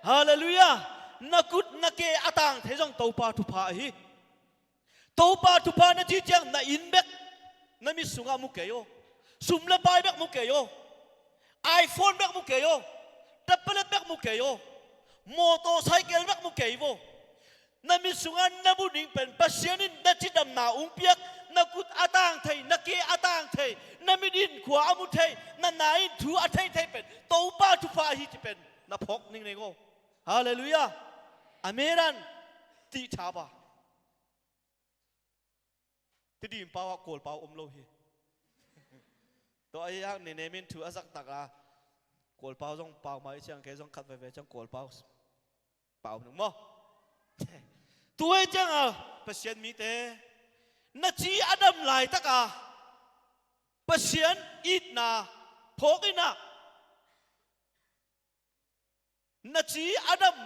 Halleluiah. Na kut na ke a tang thei zong Topa thupha ahi. Topa thupha na ci ciang na inn bek na mit sungah mu kei aw. Sum le pai bek mu kei aw. iPhone bek mu kei aw. Tablet bek mu kei aw. Mawtaw saikel bek mu kei aw. Na mit sungah na mu ding pen Pasian in na cidamna ung piak, na kut a tang thei, na ke a tang thei, na mit in khua a mu thei, na na in thu a thei thei pen Topa thupha ahi ci pen na phawk ning nei aw. Halleluiah. Amen an. Ti tha ba. Tedim pau ah Kawl pau om lo hi. Tua ahi hang Nenem in thu a zak tak a, Kawl pau zong pau mah i ciang kei zong khat veve ciang Kawl pau Pau nung maw? Tua hi cianga Pasian mite, na ci a dam laitaka Pasian itna phawk inah, na ci a dam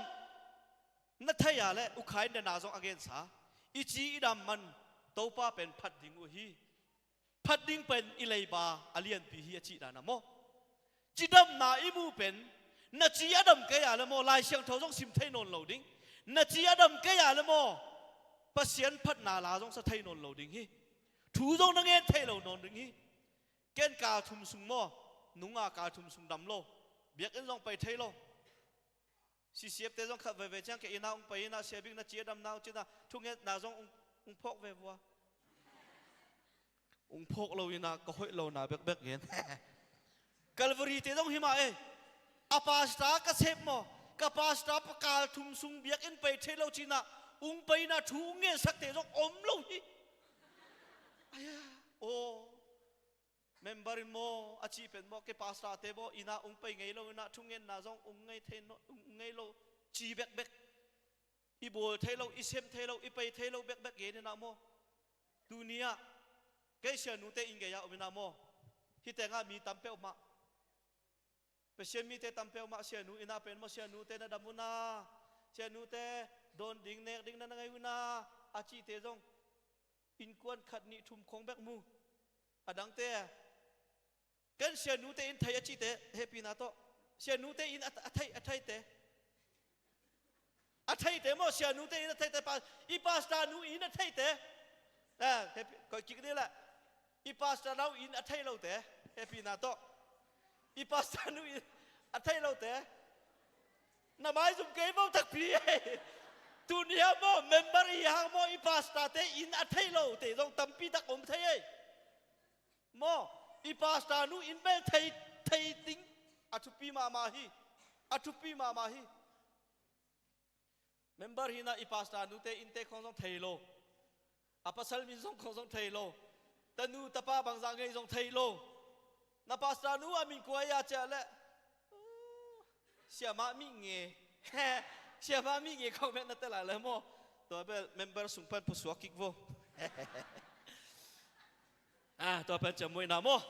na thei a le ukhain dena zong a gensa, i ci i dam man Topa pen phat ding uh hi. Phat ding pen i leiba a lianpi hi a cih dana maw? Cidamna i muh pen, na ci a dam kei a le maw, Lai Siangtho zong sim thei nawn lo ding. Na ci a dam kei a le maw, Pasian phatna la zong sa thei nawn lo ding hi. Thu zong na ngen thei lo nawn ding hi. Ken kal thum sung maw, nunga kal thum sung dam lo, biakinn zong pai thei lo. Sisiapte zong khat veve ciang ke ina ung pai ina, siabik na ci a damna uh cina thungetna zong ung, ung phawk ve vua. Ung phawk lo ina ka hoih lona bekbek ngen. Calvary te zong himah e. A pasta ka sep maw, ka pasta pa kal thum sung biakinn pai thei lo cina ung pai ina thu ung ngensak te zong om lo hi. Aya, aw. Member in maw, a cih pen maw, ke pasta te maw, ina ung pai ngei lo ina thungetna zong ung ngei thei no, ung ngei lo ci bekbek. I bawl thei lo, i sem thei lo, i pai thei lo bekbek gen ina maw? Tuni ah kei sianu te inn gei ah om ina maw? Hi tengah mi tam peuh mah, Pasian mite tam peuh mah sianu ina pen maw, sianu te na dam una, sianu te dawn ding nek ding na na ngai una, a cihte zong innkuan khat nih thum khong bek mu. A dangte, ken sianu te inn thei a cihte hehpihna tawh, sianu te inn a, a thei, a theite, a theite maw, sianu te inn a theite, pa, i pasta nu inn a theite. Eh, hehpih, koih kik ni le. I pasta nau inn a thei lote hehpihna tawh, i pasta nu inn a thei lote, na maizum kei maw takpi ei. Tuni ah maw, member i hang maw, i pasta te inn a thei lote zong tampi tak om thei ei. Maw, i pasta nu inn bel thei, thei ding a thupi mahmah hi. A thupi mahmah hi. Member hina i pasta nute innte khong zong thei lo. A pasal min zong khong zong thei lo. Tanu tapa bangzah ngei zong thei lo. Na pasta nu a min kua ia ciah le, siamah mi nge. Siamah mi nge khong met na tel a le maw? Tua bel member sung pan pusuak kik vo. Ah, tua pen ciammuaina maw?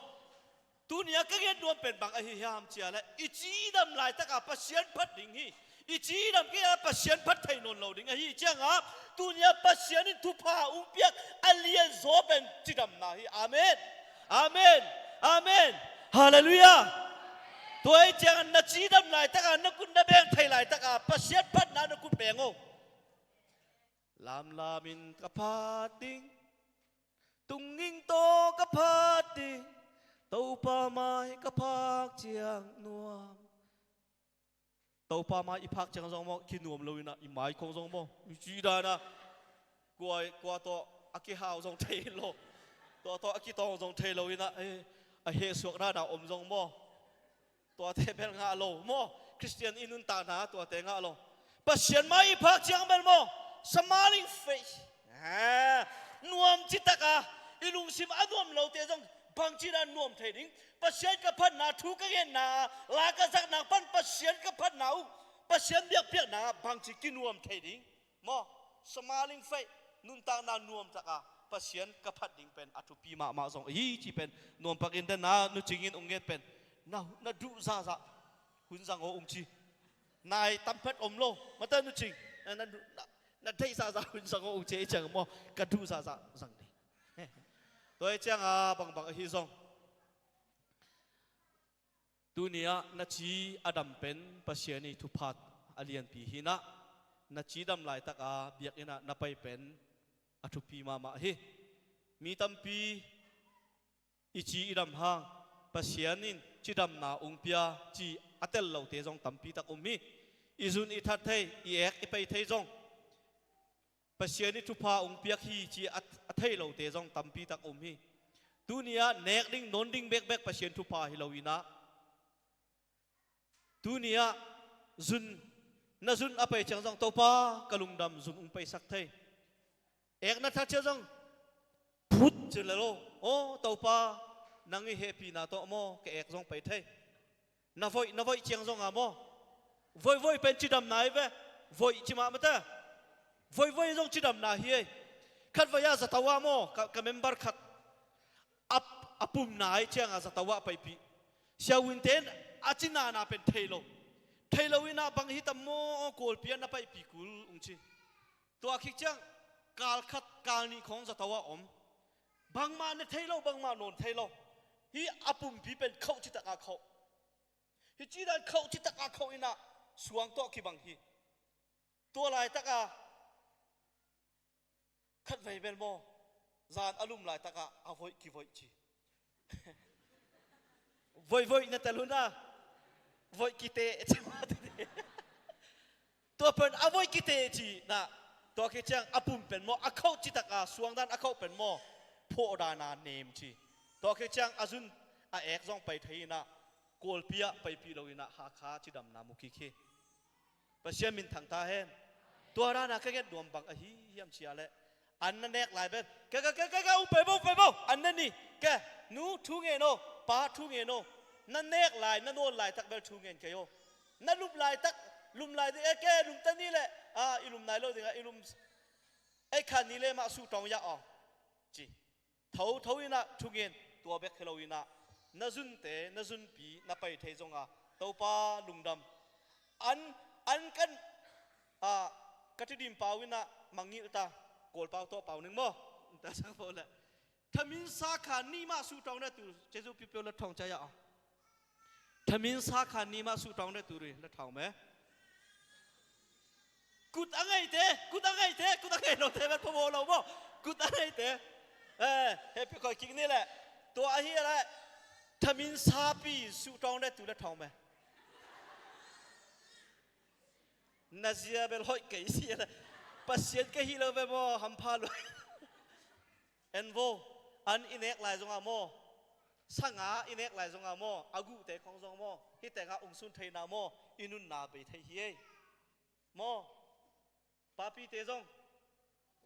Tuni a ka gen nuam pen bang ahi hiam cia le, i cidam laitaka Pasian phat ding hi. I cidam kei a Pasian phat thei nawn lo ding ahi cianga, tuni a Pasian in thupha ung piak a lianzaw pen cidamna hi. Amen. Amen. Amen. Halleluiah. Tua hi cianga na cidam laitaka, na kut na beng thei laitaka Pasian phatna na kut beng o. Lamlamin ka phat ding, tunging tawh ka phat ding, Topa mai ka phak ciang nuam. Topa mai i phak ciang zong maw, kinuam lo ina i mai khong zong maw, i ci dana. Kua, kua tawh a kihau zong thei lo. Tua tawh a kitawng zong thei lo ina, eh, a hehsuak dana om zong maw. Tuate bel ngah lo maw? Khristian i nuntakna tuate ngah lo. Pasian mai i phak ciang bel maw? Smiling face. Ah, nuam citaka i lungsim a nuam lote zong bangci dan nuam thei ding. Pasian ka phatna thu ka ngenna, la ka zakna pan Pasian ka phatna uh, Pasian biakpiakna bangci kinuam thei ding. Maw, smiling face, nuntakna nuamtaka Pasian ka phat ding pen a thupi mahmah zong ahi ci pen nuampak in dena Nu Cing in ung nget pen na, na duh zahzah hun zang aw ung ci. Nai tamphat om lo, mata Nu Cing, na, na, na, na deih zahzah hun zang aw ung ci ahi ciang maw, ka duh zahzah zang ding. Tua ahi cianga bangbang ahi zong, tuni ah na ci a dam pen Pasian i thupha a lianpi hi inah, na ci dam laitaka biakinn ah na pai pen a thupi mahmah hi. Mi tampi i ci i dam hang Pasian in cidamna ung pia ci a tel lote zong tampi tak um hi. I zun i that thei, i ek i pai thei zong Pasian i thupha ung piak hi ci a, a thei lote zong tampi tak um hi. Tuni ah nek ding, nawn ding bekbek Pasian thupha hi lo inah, tuni ah zun, na zun a pai ciang zong, Topa, ka lungdam, zun ung paisak thei. Ek na that ciang zong, phut ci le lo. Aw, Topa, nang i hehpihna tawh maw, ka ek zong pai thei. Na voih, na voih ciang zonga maw? Voihvoih pen cidamna hi ve. Voih ci mah mate. Voivoi zong cidamna hi ei. Khatvei ah zato ah maw, ka, ka member khat a, a pum nai ciangah zato ah paipih. Siavuinte in a cinana pen thei lo. Thei lo inah bang hitam maw, Kawlpi ah na paipih kul ung ci. Tua khit ciang kal khat kal nih khawng zato ah om. Bangmah ne thei lo, bangmah nawn thei lo. Hih a pumpi pen khauh citak a khauh. Hih cidan khauh citak a khauh inah suang tawh kibang hi. Tua laitakah khatvei bel maw, zan a lum laitakah a voih kivoih ci. Voih voih na tel hun a, voih kite ci mah tete. Tua pen a voih kite ci na, tua khit ciang a pum pen maw, a khauh citak a suangdan a khauh pen maw, phawh dana nem ci. Tua khit ciang a zun a ek zong pai thei inah, Kawlpi ah paipih lo inah Hakha cidamna mu kik hi. Pasian min thang ta hen. Tua dana ka nget nuam bang ahi hiam cia leh, an na nek lai bel, ke, ke, ke, ke, ke, uh, pai bo, pai bo, an na ni, ke, nu thu ngen o, pa thu ngen o, na nek lai, na nawn laitak bel thu ngen kei o. Na lum laitak, lum lai ding, eh, ke, lum ta ni leh, ah, i lum nai lo dingah, i lum, ei khan ni le mah suhtawng ya aw. Ci. Tho, tho inah thungen, tua bek hi lo inah na zunte, na zunpi, na pai thei zonga Topa lungdam. An, an kan, a, ka Tedim pau inah mangngilh ta, Kawl pau tawh pau ning maw? Ta sang pau le. Thamin sa kha ni mah suhtawng le tu, Jesu pipiau le thawng caya a. Thamin sa khan ni mah suhtawng deh tu ri, la thawng me. Kut a ngaite, kut a ngaite, kut a ngai lote, bel phamawh lo maw? Kut a ngaite. Eh, hehpih khoi kik ni leh. Tua ahi leh. Thamin sapi suhtawng deh tu la thawng me. Na zia bel hoih kei si leh. Pasian ka hi lo ve maw, hampha lo. En vo, an i nek lai zongah maw, sanga i nek lai zongah maw, a guhte khawng zong maw, hih tengah ungsun theihna maw, i nunna bei thei hi ei. Maw, papite zong,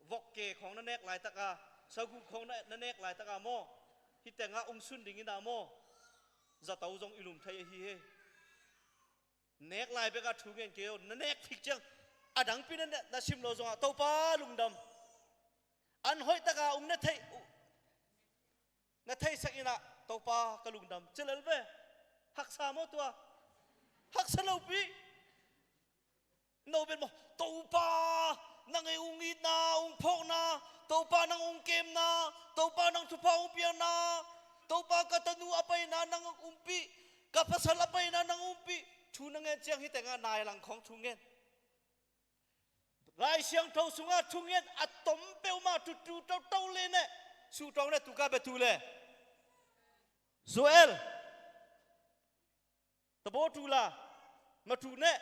vokke khawng na nek laitaka, saguh khawng na, na nek laitaka maw, hih tengah ungsun dingina maw, zato zong i lum thei ahi hi ei. Nek lai bekah thu ngen kei o, na nek thik ciang, a dangpi na, na sim lo zongah, Topa lungdam. An hoihtaka ung na theih, na theihsak inah, Topa ka lungdam. Cilel ve, haksa maw tua? Haksa lopi. No bel maw, Topa, nang ei ung itna, ung phawkna, Topa nang ung kemna, Topa nang thupha ung piakna, Topa ka tanu a paina nang umpih, ka pasal a paina nang umpih. Thu na ngen ciang hih tengah nai lang khawng thu ngen. Lai Siangtho sungah thu ngen a tom peuhmah tutu toto le neh, suhtawng le tuka be tu le. Joel. Tabaw tu la, matu neh,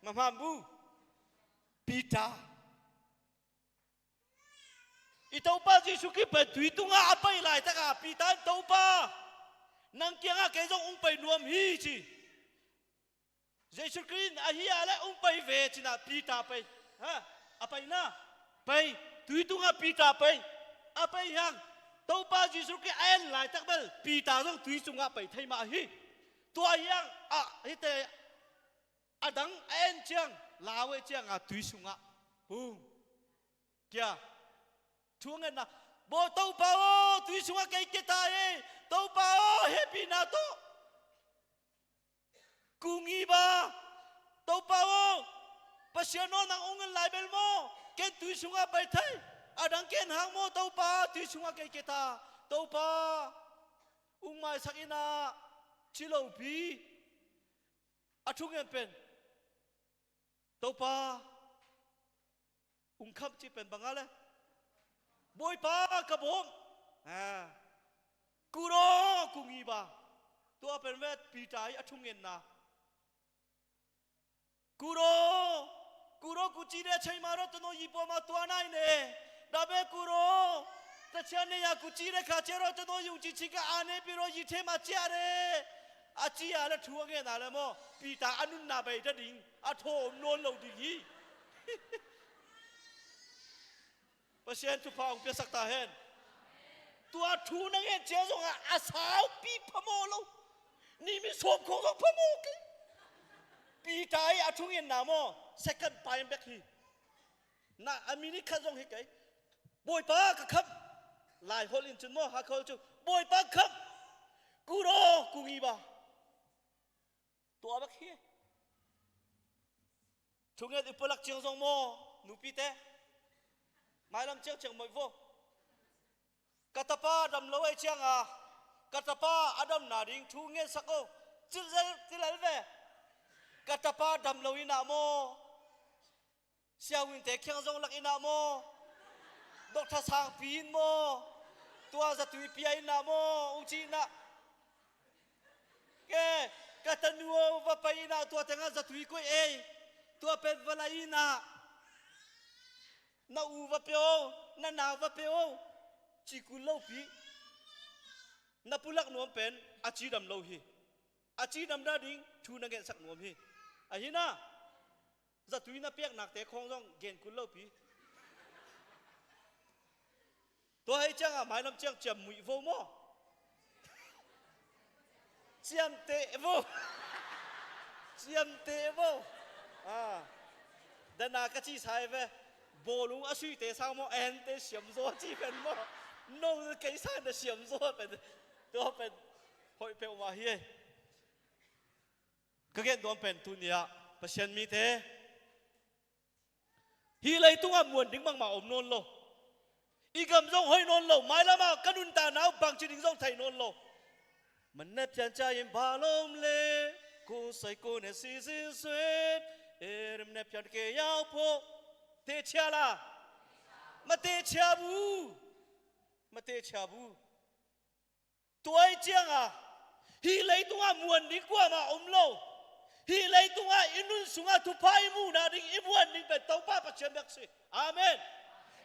mahmam bu, Peter. I Topa Jesu Khrih pen tui tungah a pai laitaka Peter in Topa, nang kiangah kei zong ung pai nuam hi ci. Jesu Khrih in ahi a le ung pai ve cinah Peter pai. Ha? A paina. Pai. Tui tungah Peter pai. A pai hiang. Topa Jesu Khrih a en laitak bel Peter zong tui sungah pai thei mah hi. Tua hiang a hite a dang a en ciang lau ei cianga tui sungah. Bum. Kia. Thu ngetna. Bo Topa aw, tui sungah kei kia ta ei. Topa aw, hehpihna tawh. Kung i ba, Topa aw, Pasian aw nang ung en lai bel maw, ken tui sungah pai thei, a dang ken hang maw, Topa, tui sungah kei kei ta, Topa, ung maisak inah, ci lopi, a thungen pen, Topa, ung khamh cih pen bang a le? Bawipa ka bawm. Ah. Kuro, kung i ba. Tua pen vet Peter i a thungenna. Kuro, kuro kuci de chai ma ro tano yi po ma tua nai ne. Dabe kuro. Ta chia ne ya kuci de kha chia ro tano yung ci ci ka a ne pi ro yi the ma chia de. A ci a le thu a ngen a le maw. Peter a nunna bei ta ding. A thawm nawn lo ding hi. Pasian thupha hong piasak ta hen. Tua thu na ngen cia zongah a saupi phamawh lo. Ni mi sawm khawng zong phamawh kei. Peter i a thungenna maw. Second paim bek hi. Na a minute khat zong hi kei. Bawipa ka kham. Lai hol in cun maw, ha khol cu. Bawipa ka kham. Kut aw, kung i ba. Tua bek hi. Thungen i pulak ciang zong maw, nupite. Mailam ciang ciang moih vo. Ka tapa dam lo ei cianga, ka tapa a damna ding thu ngensak o. Cilzel tilel ve. Ka tapa dam lo inah maw, siahuinte khiang zong lak inah maw, Doctor Sangpi in maw, tua zatui pia inah maw, ung ci inah. Ke, ka tanu aw, va pai inah, tua tengah zatui koih ei. Tua pen va lai inah. Na u va pe aw, na nau va pe aw. Ci kul lopi. Na pulak nuam pen a cidam lo hi. A cidam nading thu na ngensak nuam hi. Ahi na, zatui na piaknakte khawng zong gen kul lopi. Tua hei cianga mailam ciang ciam muih vo maw? Ciamteh vo. Ciamteh vo. Ah. Dana ka ci sai ve. Bawlung a suite sang maw, ente siamzaw ci pen maw? No kei sa na siamzaw pen. Tua pen hoih peuhmah hi ei. Ka gen duam pen tuni-ah Pasian mite hi leitungah muan ding bangmah om nawn lo. I gam zong hoih nawn lo, mailamah ka nuntakna uh bangci ding zong thei nawn lo. Manep ciancia in balom le, ko sai ko ne si si suet, erem nep cian ke yau po. Te cia la. Ma te cia bu. Ma te cia bu. Tua i cianga hih leitungah muan ding kuamah om lo. Hih leitungah i nun sungah thupha i muhna ding i muan ding pen Topa Pasian bek si. Amen.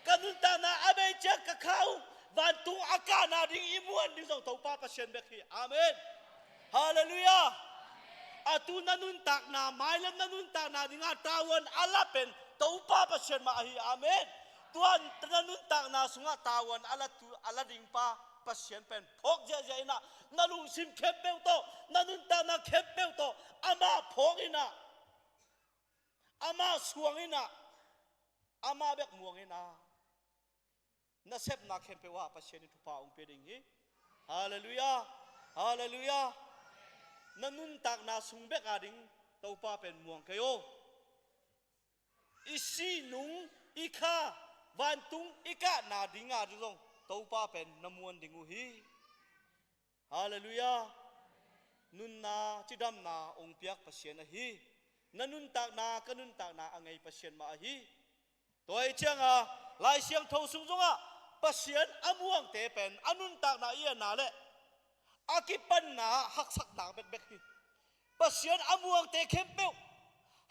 Ka nuntakna a bei ciang ka kha uh vantung a kahna ding i muan ding zong Topa Pasian bek hi. Amen. Halleluiah. A tu na nuntakna, mailam na nuntakna dingah tavuan a la pen Topa Pasian mah ahi. Amen. Tuan na nuntakna sungah tavuan a la tu, a la ding pa Pasian pen phawk ziahziah inah, na lungsim khempeuh tawh, na nuntakna khempeuh tawh amah phawk inah, amah suang inah, amah bek muang inah, na sepna khempeuh ah Pasian in thupha hong pia ding hi. Halleluiah. Halleluiah. Na nuntakna sung bek a ding Topa pen muang kei aw. I sihnung, i kha, vantung i kahna dinga ding zong Topa pen na muan ding uh hi. Halleluiah. Nunna cidamna hong piak Pasian ahi. Na nuntakna, ka nuntakna a ngei Pasian mah ahi. Tua i cianga Lai Siangtho sung zongah Pasian a muangte pen a nuntakna i enna le a kipanna haksatnak bekbek hi. Pasian a muangte khempeuh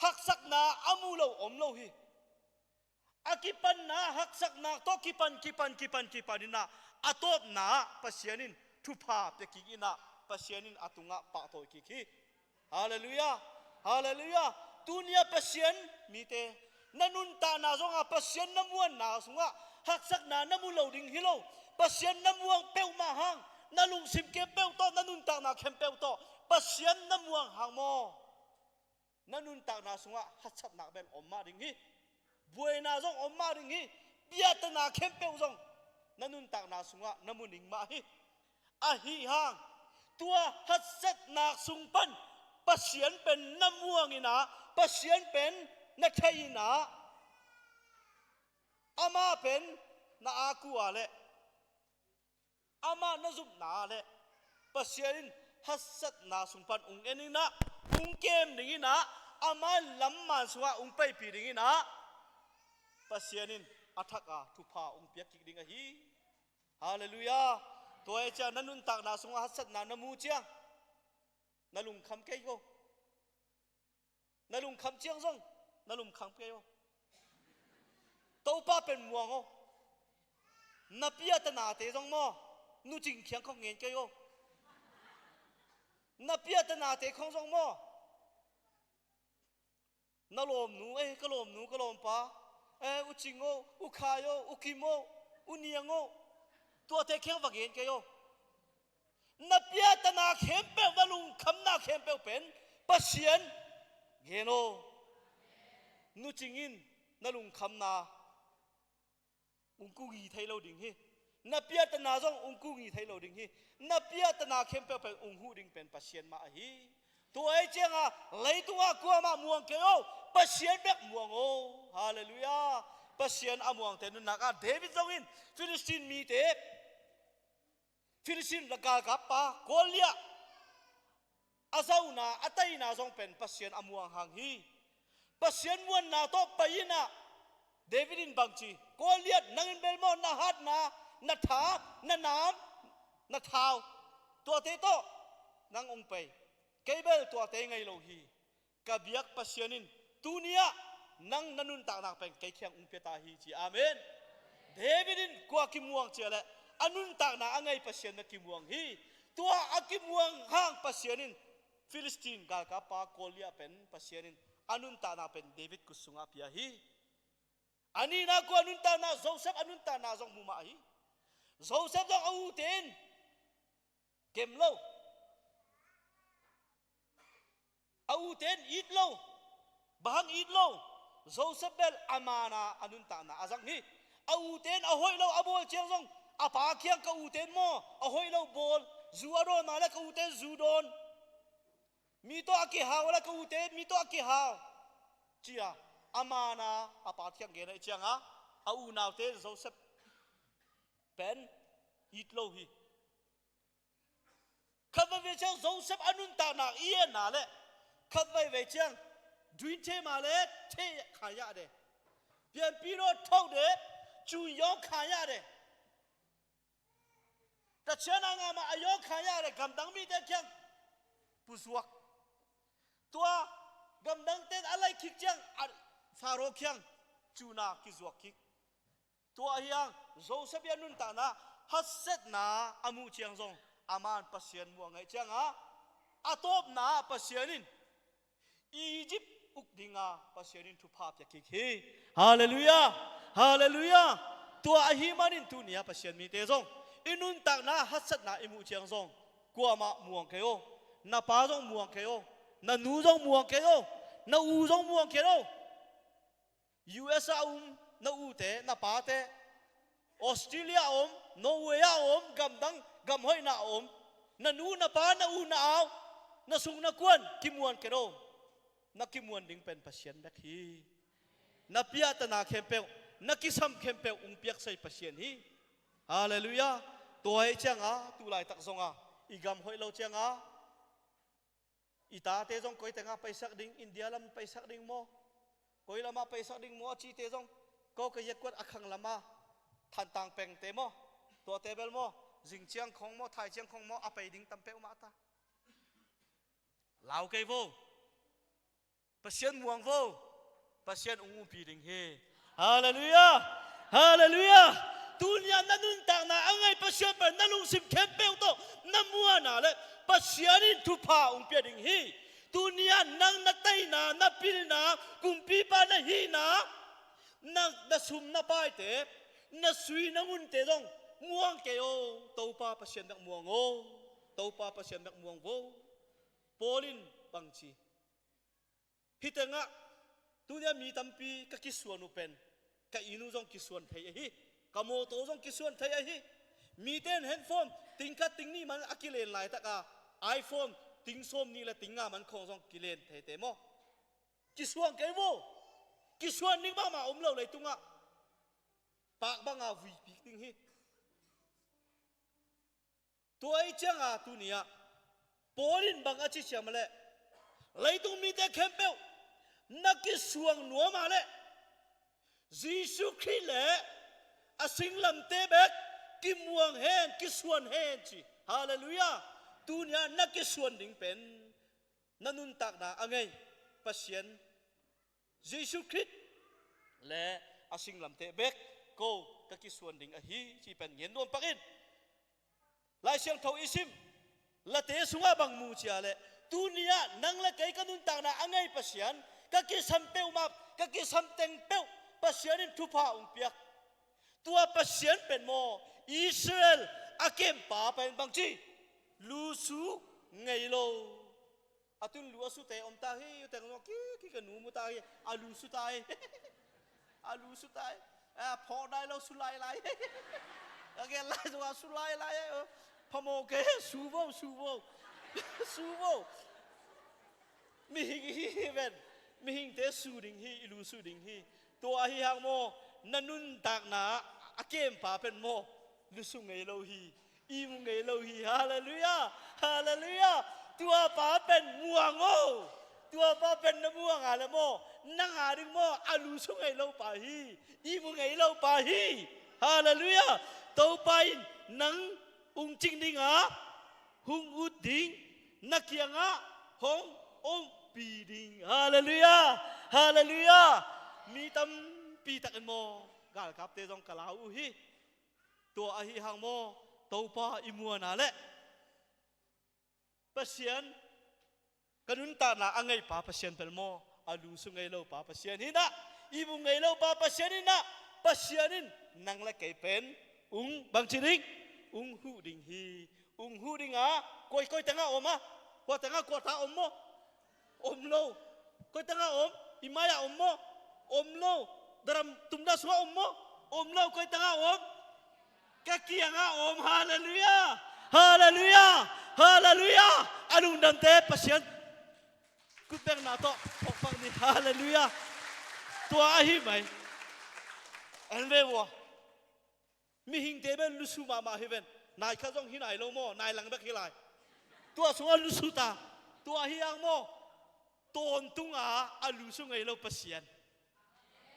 haksatna a mu lo om lo hi. A kipanna haksatnak tawh kipan, kipan, kipan, kipan inah a tawpna ah Pasian in thupha pia kik inah Pasian in a tungah pahtawi kik hi. Halleluiah. Halleluiah. Tunia Pasian mite, na nuntakna zongah Pasian na muanna sungah haksatna na mu lo ding hi lo. Pasian na muang peuhmah hang, na lungsim khempeuh tawh, na nuntakna khempeuh tawh Pasian na muang hang maw, na nuntakna sungah haksatnak pen om mah ding hi. Buaina zong om mah ding hi. Piatana khempeuh zong na nuntakna sungah na mu ning mah hi. Ahi hang, tua haksatnak sung pan Pasian pen na muang inah, Pasian pen na thei inah, amah pen na a kua le amah na zumna le Pasian in haksatna sung pan hong en inah, hong kem ding inah, amah lam man sungah hong paipi ding inah, Pasian in a thak a thupha hong piak kik ding ahi. Halleluiah. Tua i ciang na nuntakna sungah haksatna na mu ciang na lungkham kei ko. Na lungkham ciang zong na lungkham kei aw. Topa pen muang aw. Na piatanate zong maw, nu Cing Khiang khong ngen kei aw. Na piatanate khong zong maw, na lawmnu, eh, ka lawmnu, ka lawmpa, eh, U Cing aw, U Khai aw, U Kim aw, U Niang aw, tuate khiang va ngen kei aw. Na piatana khempeuh, na lungkhamna khempeuh pen Pasian gen aw. nucing in na lungkhamna ung kung hi thei lo ding hi. Na piahtana zong ung kung hi thei lo ding hi. Na piahtana khempeuh pen ung huh ding pen Pasian mah ahi. Tua ahih ciangin leitungah kuamah muang kei o, Pasian bek muang o. Halleluiah. Pasian a muangte nunnak ah David zong in Filistin mite, Filistin galkappa Goliath a zauna, a taina zong pen Pasian a muang hang hi. Pasian muanna tawh pai in ah David in bang ci, Goliath, nang in bel maw na hatna, na tha, na nam, na thau, tuate tawh nang ung pai. Kei bel tuate ngei lo hi. Ka biak Pasian in tuni ah nang na nuntakna pen kei kiang ung pia ta hi, ci. Amen. David in kua kimuang ci a leh a nuntakna a ngei Pasian na kimuang hi. Tua a kimuang hang Pasian in Filistin galkappa Goliath pen Pasian in a nuntakna pen David kut sungah pia hi. A nihna kua nuntakna, Joseph a nuntakna zong mu mah hi. Joseph zong a ute in gem lo. A ute in it lo. Bang hang it lo? Joseph bel a man a a nuntakna a zang hi. A ute in a hoih lo a bawl ciang zong a pa kiang, ka ute in maw a hoih lo bawl, zu a dawn a leh ka ute in zu dawn, mi tawh a kihau a leh ka ute in mi tawh a kihau, ci-a a man a a pa kiang gen ahih ciangin a unaute in Joseph pen it lo hi. Khat veivei ciang Joseph a nuntakna i etna leh khat veivei ciang duin thei mah leh thei kha yah de. Pianpih dawh thok de, cun yawng kha yah de. Tachian a ngah mah a yawng kha yah de, gamdang mite kiang puzuak. Tua gamdangte in a laih kik ciang a Faro kiang cuna kizuak kik. Tua ahi hang Joseph i a nuntakna haksatna a muh ciang zong a man Pasian muang ahih ciangin a tawpna ah Pasian in Egypt uk dinga Pasian in thupha pia kik hi. Halleluiah. Halleluiah. Tua ahih manin tuni a Pasian mite zong i nuntakna haksatna i muh ciang zong kuamah muang kei o. Na pa zong muang kei o. Na nu zong muang kei o. Na u zong muang kei o. U S a um na ute, na pate, Australia a om, Norway a om, gamdang, gamhoihna a om na nu, na pa, na u, na au, na sung, na kuan kimuan kei o. Na kimuan ding pen Pasian bek hi. Na piahtana khempeuh, na kisam khempeuh ung piaksai Pasian hi. Halleluiah. Tua ahih ciangin tu laitak zongin i gam hoih lo ciangin i tate zong koi tengah paisak ding, India lam paisak ding maw, koi lamah paisak ding maw a cite zong, ko ka yekuat a khang lamah Thantlang pengte maw, tuate bel maw, zing ciang khong maw, thai ciang khong maw, a pai ding tam peuhmah ta. Lau kei vo. Pasian muang vo. Pasian ung umpi ding hi. Halleluiah. Halleluiah. Tuni a na nuntakna a ngei Pasian pen na lungsim khempeuh tawh na muanna leh Pasian in thupha ung pia ding hi. Tuni a nang na taina, na pilna, kumpipa na hihna, na, na sum na paite, na sui na ngunte zong muang kei o. Topa Pasian bek muang o. Topa Pasian bek muang vo. Paul in bang ci? Hih tengah tuni a mi tampi ka kisuan uh pen ka inn uh zong kisuan thei ahi, ka mawtaw zong kisuan thei ahi. Mite in handphone ting khat ting nih man a kilen laitak a, iPhone ting sawm nih le ting nga man khawng zong kilen theite maw. Kisuan kei vo. Kisuan ding mahmah om lo leitungah. Pak banga vuipik ding hi. Tua ahih ciangin tuni a Paul in bang a ci hiam a leh, leitung mite khempeuh na kisuang nuam a leh Jesu Khrist le a singlamteh bek kimuang hen, kisuan hen ci. Halleluiah. Tuni a na kisuan ding pen na nuntakna a ngei Pasian, Jesu Khrist le a singlamteh bek ko ka kisuan ding ahi ci pen gen nuam pak in. Lai Siangtho i sim late sungah bang mu ci a leh, tuni a nang le kei ka nuntakna a ngei Pasian, ka kisam peuhmah, ka kisam teng peuh Pasian in thupha ung piak. Tua Pasian pen maw, Israel a kempa pen bang ci? Lusu ngei lo. A Tun lu a sute om ta hi, u teng zong ki, ki ka nu mu ta hi, a lu su ta hi. A lu su ta hi. A, phawk nai lo su lailai. A gen lai zong a su lailai. Phamawh kei, su vo, su vo. Su vo. Mihing hi hi ven. Mihingte su ding hi, i lu su ding hi. Tua ahi hang maw, na nuntakna a kempa pen maw, lu su ngei lo hi. I mu ngei lo hi. Halleluiah. Halleluiah. Tua pa pen muang o. Tua pa pen na muang a le maw, nang a ding maw, a lu su ngei lo pa hi. I mu ngei lo pa hi. Halleluiah. Topa in nang ung cing ding a, hong ut ding, na kiangah hong ompih ding. Halleluiah. Halleluiah. Mi tampi takin maw, galkapte zong ka lau uh hi. Tua ahi hang maw, Topa i muan a leh Pasian, ka nuntakna a ngeipa Pasian pen maw, a lu su ngei lo pa Pasian hi na, i mu ngei lo pa Pasian hi na, Pasian in nang le kei pen ung bangci ding, ung huh ding hi. Ung huh ding a, koi, koi tengah om a, kua tengah, kua ta om maw? Om lo. Koi tengah om? I mai-ah om maw? Om lo. Daram tumda sungah om maw? Om lo. Koi tengah om? Ka kiangah om. Halleluiah. Halleluiah. Halleluiah. A lungdamte Pasian kutbekna tawh phawk pak ni. Halleluiah. Tua ahi mai. En ve vua. Mihingte pen lusu mahmah hi ven. Nai khat zong hi nai lo maw, nai lang bek hi lai. Tua sungah lusu ta. Tua hi ang maw, tawntunga a lusu ngei lo Pasian,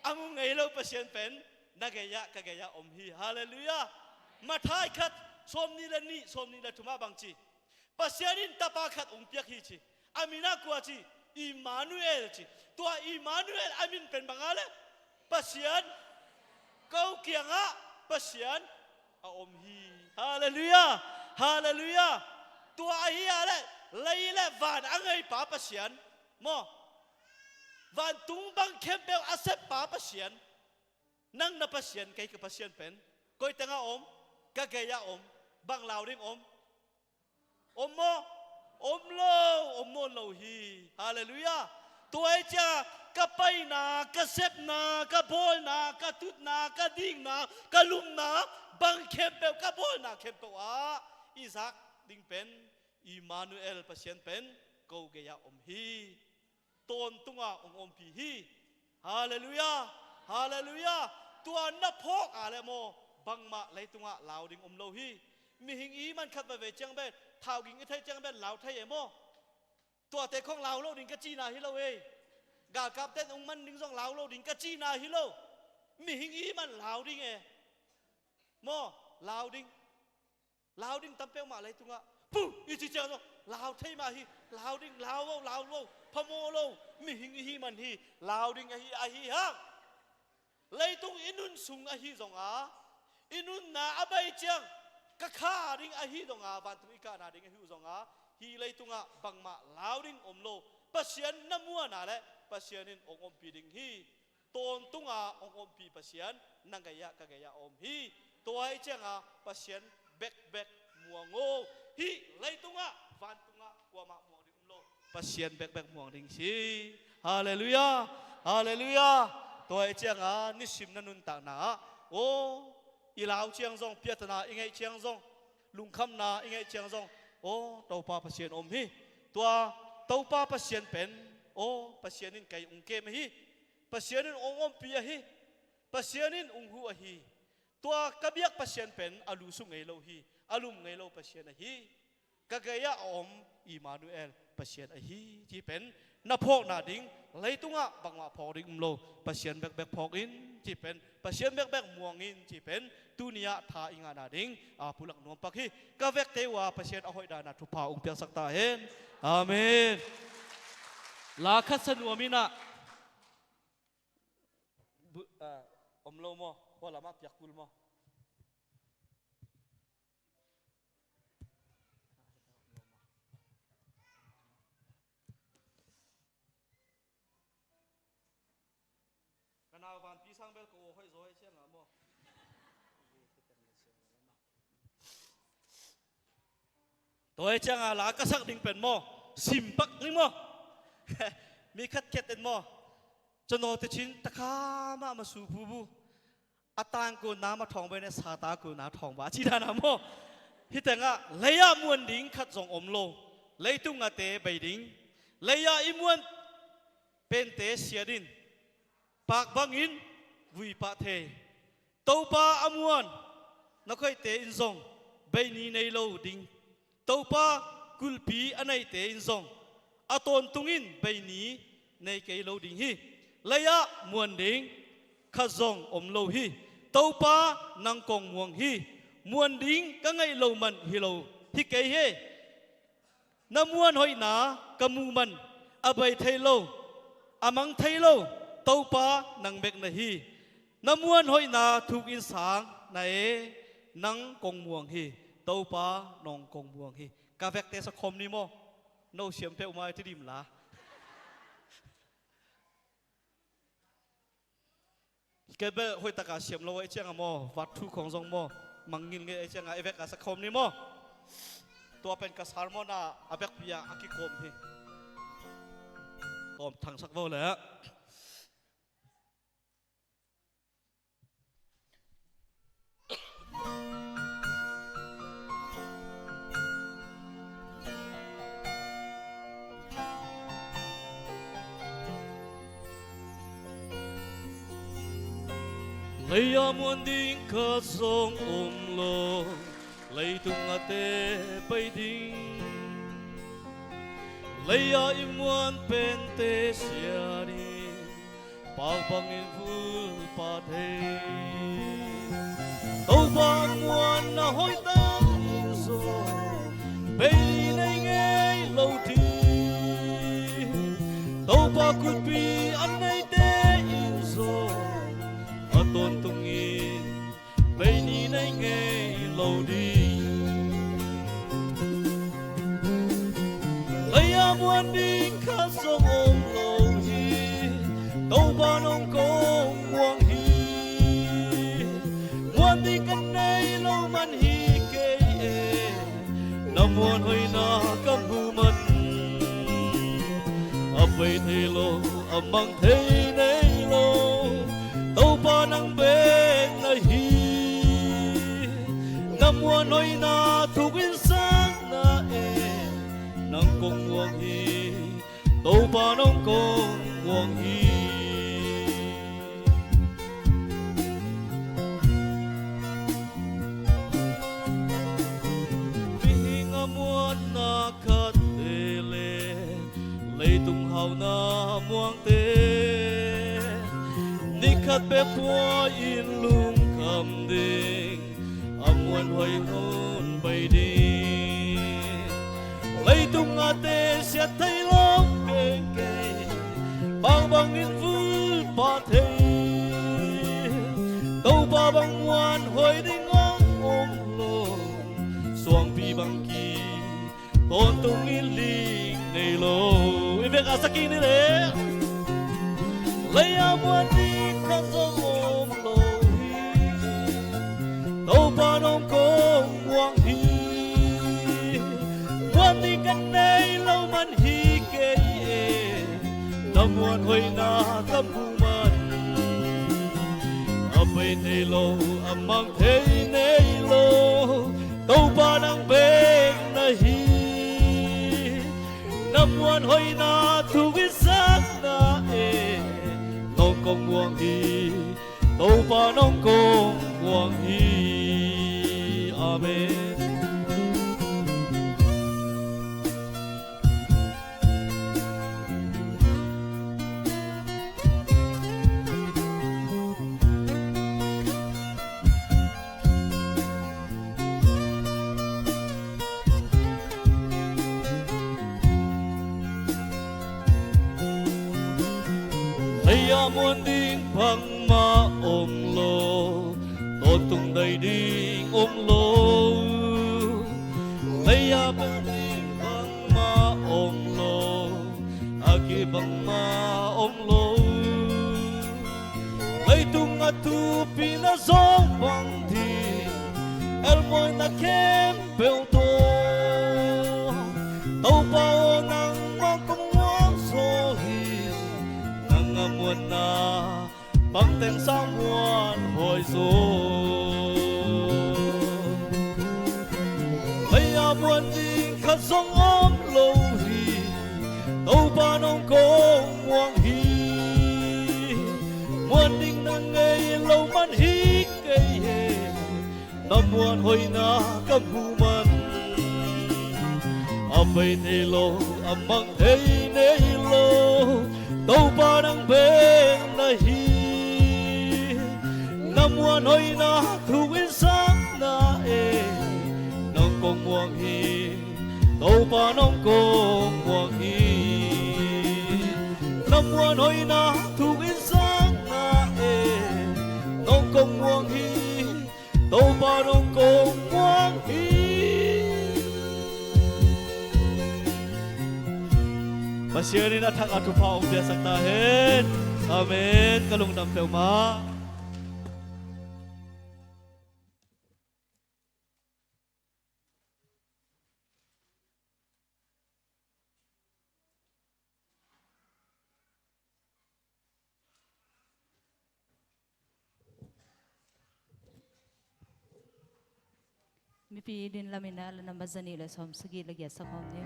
a mu ngei lo Pasian pen na gei-ah ka gei-ah om hi. Halleluiah. Matthai khat, sawmnih le nih, sawmnih le thumah bangci, Pasian in tapa khat hong piak hi ci. A min ah kua ci? Immanuel ci. Tua Immanuel a min pen bang a le? Pasian. Ko kiangah Pasian a om hi. Halleluiah. Halleluiah. Tua ahi a le, lei le van a ngeipa Pasian maw, vantung bang khempeuh a seppa Pasian, nang na Pasian, kei ka Pasian pen koi tengah om? Ka gei-ah om. Bang lau ding om? Om maw? Om lo. Om nawn lo hi. Halleluiah. Tua hi ciang ka paina, ka sepna, ka bawlna, ka tutna, ka dikna, ka lumna, bang khempeuh, ka bawlna khempeuh ah i zak ding pen Immanuel Pasian pen ko gei-ah om hi. Tawntunga hong ompih hi. Halleluiah. Halleluiah. Tua na phawk a le maw, bangmah leitungah lau ding om lo hi. Mihing i hih man khat va vei ciang pen, thau ging i thei ciang pen lau thei e maw? Tuate khong lau lo ding ka cihna hi lo e. Galkapten hong man ding zong lau lo ding ka cihna hi lo. Mihing i hih man lau ding e. Maw, lau ding. Lau ding tam peuhmah leitungah. Puh, i ci ciang zong lau thei mah hi. Lau ding, lau lo, lau lo. Phamawh lo. Mihing i hih man hi. Lau ding ahi, ahi hang. Leitung i nun sung ahi zonga, i nunna a bai ciang ka kha ding ahi zonga, vantung i kahna ding ahi uh zonga, hih leitungah bangmah lau ding om lo. Pasian na muan a le Pasian in hong ompih ding hi. Tawntunga hong ompih Pasian na gei-ah ka gei-ah a om hi. Tua hi cianga Pasian bekbek muang o. Hih leitungah, vantungah kuamah muang ding om lo. Pasian bekbek muang ding si. Halleluiah. Halleluiah. Tua hi cianga nisim na nuntakna ah, aw, i lau ciang zong, piatana i ngeih ciang zong, lungkhamna i ngeih ciang zong, aw, Topa Pasian om hi. Tua Topa Pasian pen, aw, Pasian in kei hong kem ahi. Pasian in hong ompih ahi. Pasian in hong huh ahi. Tua ka biak Pasian pen a lusu ngei lo hi. A lum ngei lo Pasian ahi. Ka gei-ah a om Immanuel Pasian ahi. Ci pen na phawkna ding, leitungah bangmah phawk ding um lo. Pasian bekbek phawk in ci pen, Pasian bekbek muang in ci pen, tuni-ah tha i ngahna ding a pulak nuam pak hi. Ka vekte uh a Pasian a hoih dana thupha hong piaksak ta hen. Amen. La khat sa nuam in ah. Bu-, ah, om lo maw? Hua lamah piak kul maw? Ka nau vanpi sang bel ka aw hoih zaw hi cianga maw? Tua hi cianga la ka sak ding pen maw? Simpak ni maw? Mi khat khat en maw? Cano te chin takha mah masu phubu. A tangkona ma thawng bai ne sata kona thawng ba ci dana maw? Hih tengah lei-ah muan ding khat zong om lo. Leitung a te bei ding. Lei-ah i muan pente siat in. Pak bangin vui pah thei. Topa a muan na khoihte in zong bei ni nei lo ding. Topa kulhpi a neite in zong a tawntung in bei ni nei kei lo ding hi. Lei-ah muan ding khat zong om lo hi. Topa nang kong muang hi. Muan ding ka ngaih lo man hi lo hi kei hi. Na muanhoihna ka muh man a bei thei lo, a mang thei lo, Topa nang bek na hi. Na muanhoihna thuk in sang na e, nang kong muang hi, Topa nong kong muang hi. Ka vekte sakhawm ni maw? No siam peuhmah i ti dim la. Kei bel hoih taka siam lo ei cianga maw, vat thu khong zong maw, mangngil ngei ei cianga i vek a sakhawm ni maw? Tua pen ka sermon a a vekpi a a kikawm hi. Kawm thangsak vo le. Lei-ah muan ding khat zong om lo, leitung a te pai ding. Lei-ah i muan pente sia ding, pak bangin vul pah thei. Topa muan na hoih ta in zong bei ni nei ngei lo ding. Topa kulhpi a neite in zong a tawntung in bei ni nei ngei lo ding. Lei-ah muan ding khat zong om lo hi. Topa nong kong muang hi. Muan ding ka nei lo man hi kei e. Na muanhoihna ka muh man a bei thei lo, a mang thei nei lo, Topa nang bek na hi. Na muanhoihna thuk in sang na e, nang kong muang hi, Topa nong kong muang hi. Mihing a muanna khat te le leitung hauna muangte, ni khat bek pua in lungkham ding, a muanhoih hun bai ding. Leitung a te siat thei lo kei kei, pak bangin vul pah thei. Topa bang muanhoih ding hong om lo, suangpi bang ki tawntung in ling nei lo. I vek a sa kik ni le. Lei-ah muan ding khat zong om lo hi. Topa nong kong muang hi. Muan ding ka nei lo man hi kei e. Na muanhoihna ka muh man a bei thei lo, a mang thei nei lo, Topa nang bek na hi. Na muanhoihna thuk in sang na e, nong kong muang hi, Topa nong kong muang hi. Amen. Lei-ah muan ding bangmah om lo, tawntung dai ding om lo. Lei-ah muan ding bangmah om lo, a ki bangmah om lo. Leitung a thupina zong bang ding, elmawina khempeuh tawh. Topa aw, nang teng sang muanhuai zaw. Lei-a muan ding khat zong om lo hi. Topa nong kong muang hi. Muan ding na ngei lo man hi kei hi. Na muanhoihna ka muh man, a pai thei lo, a mang thei nei lo, Topa nang pen na hi. Na muanhoihna thuk in sang na e, nong kong muang hi. Topa nong kong muang hi. Na muanhoihna thuk in sang na e, nong kong muang hi. Topa nong kong muang hi. Pasian in a thak a thupha hong piaksak ta hen. Amen. Ka lungdam peuhmah. Mipi din lamin ah la number zanih le sawmsagih le giat sak hawm ni.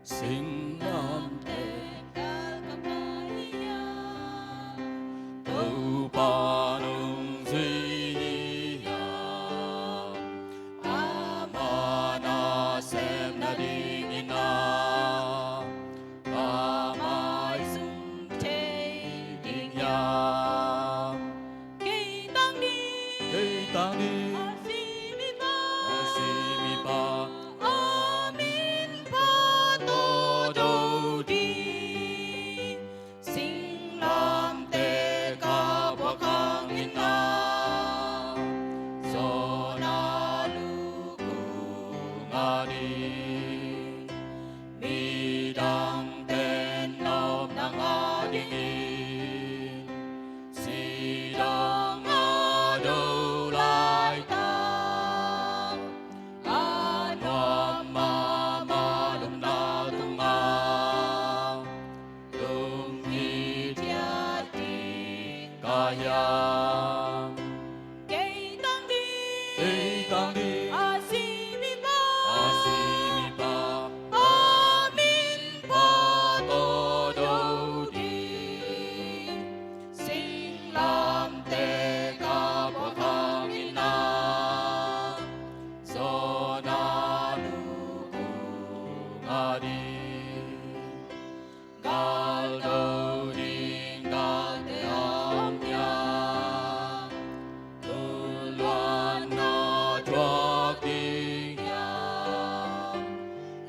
Singlamteh ka pai hi a, Topa nong zui hi a, ama nasem nadingin a, ka maizum thei ding hiam? Kei tang ding, kei tang ding, a si mipa, a si mipa, a min phatawh do ding. Singlamteh ka puak hangin a, zawhna lukhu ngah ding. Midang pen nopna ngah dingin sidang a do laitak, a nuam mahmah lupna tungah lungkithiat ding ka hiam? Kei tang ding, kei tang ding, a si mipa, a si mipa, a min phatawh do ding. Singlamteh ka puak hangin a, zawhna lukhu ngah ding. Galdo ding galte a om hiam? Lungluanna thuak ding hiam?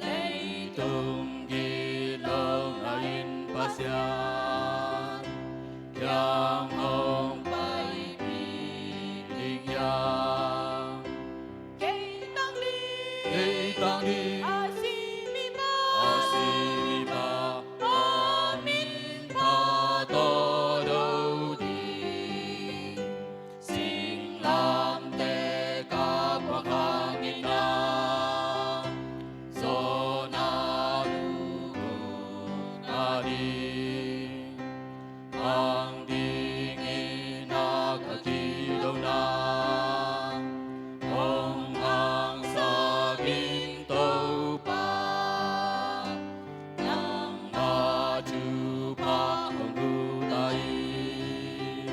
Leitung gilo ngah in Pasian kiang hong paipih ding hiam? Kei tang ding, kei tang ding, a si mipa, a si mipa, a min phatawh do ding. Singlamteh ka puak hangin a, zawhna lukhu ngah ding. Hang dingin a ka kidona hong hangsak in Topa, nangma thupha hong guta in,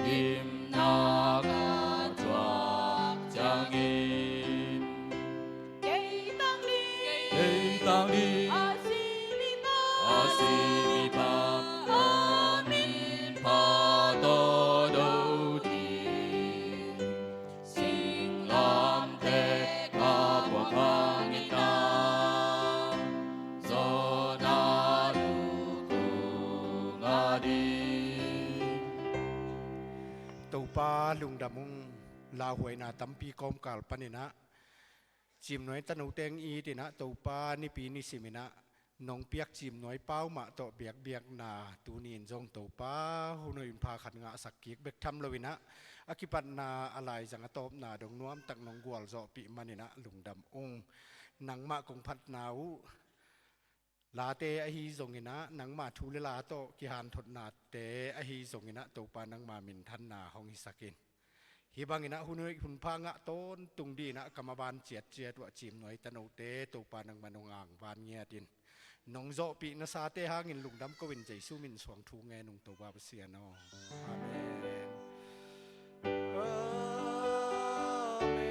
gimna ka thuak ciangin. Kei tang ding, kei tang ding, a si mipa, a si mipa, a min phatawh do ding. Singlamteh ka puak hangin a, zawhna lukhu ngah ding. Topa lungdam ung. Lauhuaina tampi kawmkal panin a, Cimnuai tanote hong it in a, Topa Nipi nisimin a, Nong piak ciimnuai pau mah tawh biakbiakna tuni in zong Topa, hun hoih hun pha khat ngahsak kik bek tham loinah, a kipatna a laizang a tawpna dong nuamtak nong gualzawhpih maninah lungdam ung. Nangmah kong phatna uh late ahi zonginah, nangma thu le la tawh kihanthotnate ahi zonginah, Topa nangma minthanna hong hisak in. Hih banginah hun hoih hun pha ngah tawntung dinah ka maban ciatciat uh a ciimnuai tanote Topa nangman hong angvan ngiat in. Nong zawhpih nasate hangin lungdam ko in Jesu min suang thu ngen ung Topa Pasian aw. Amen. Amen.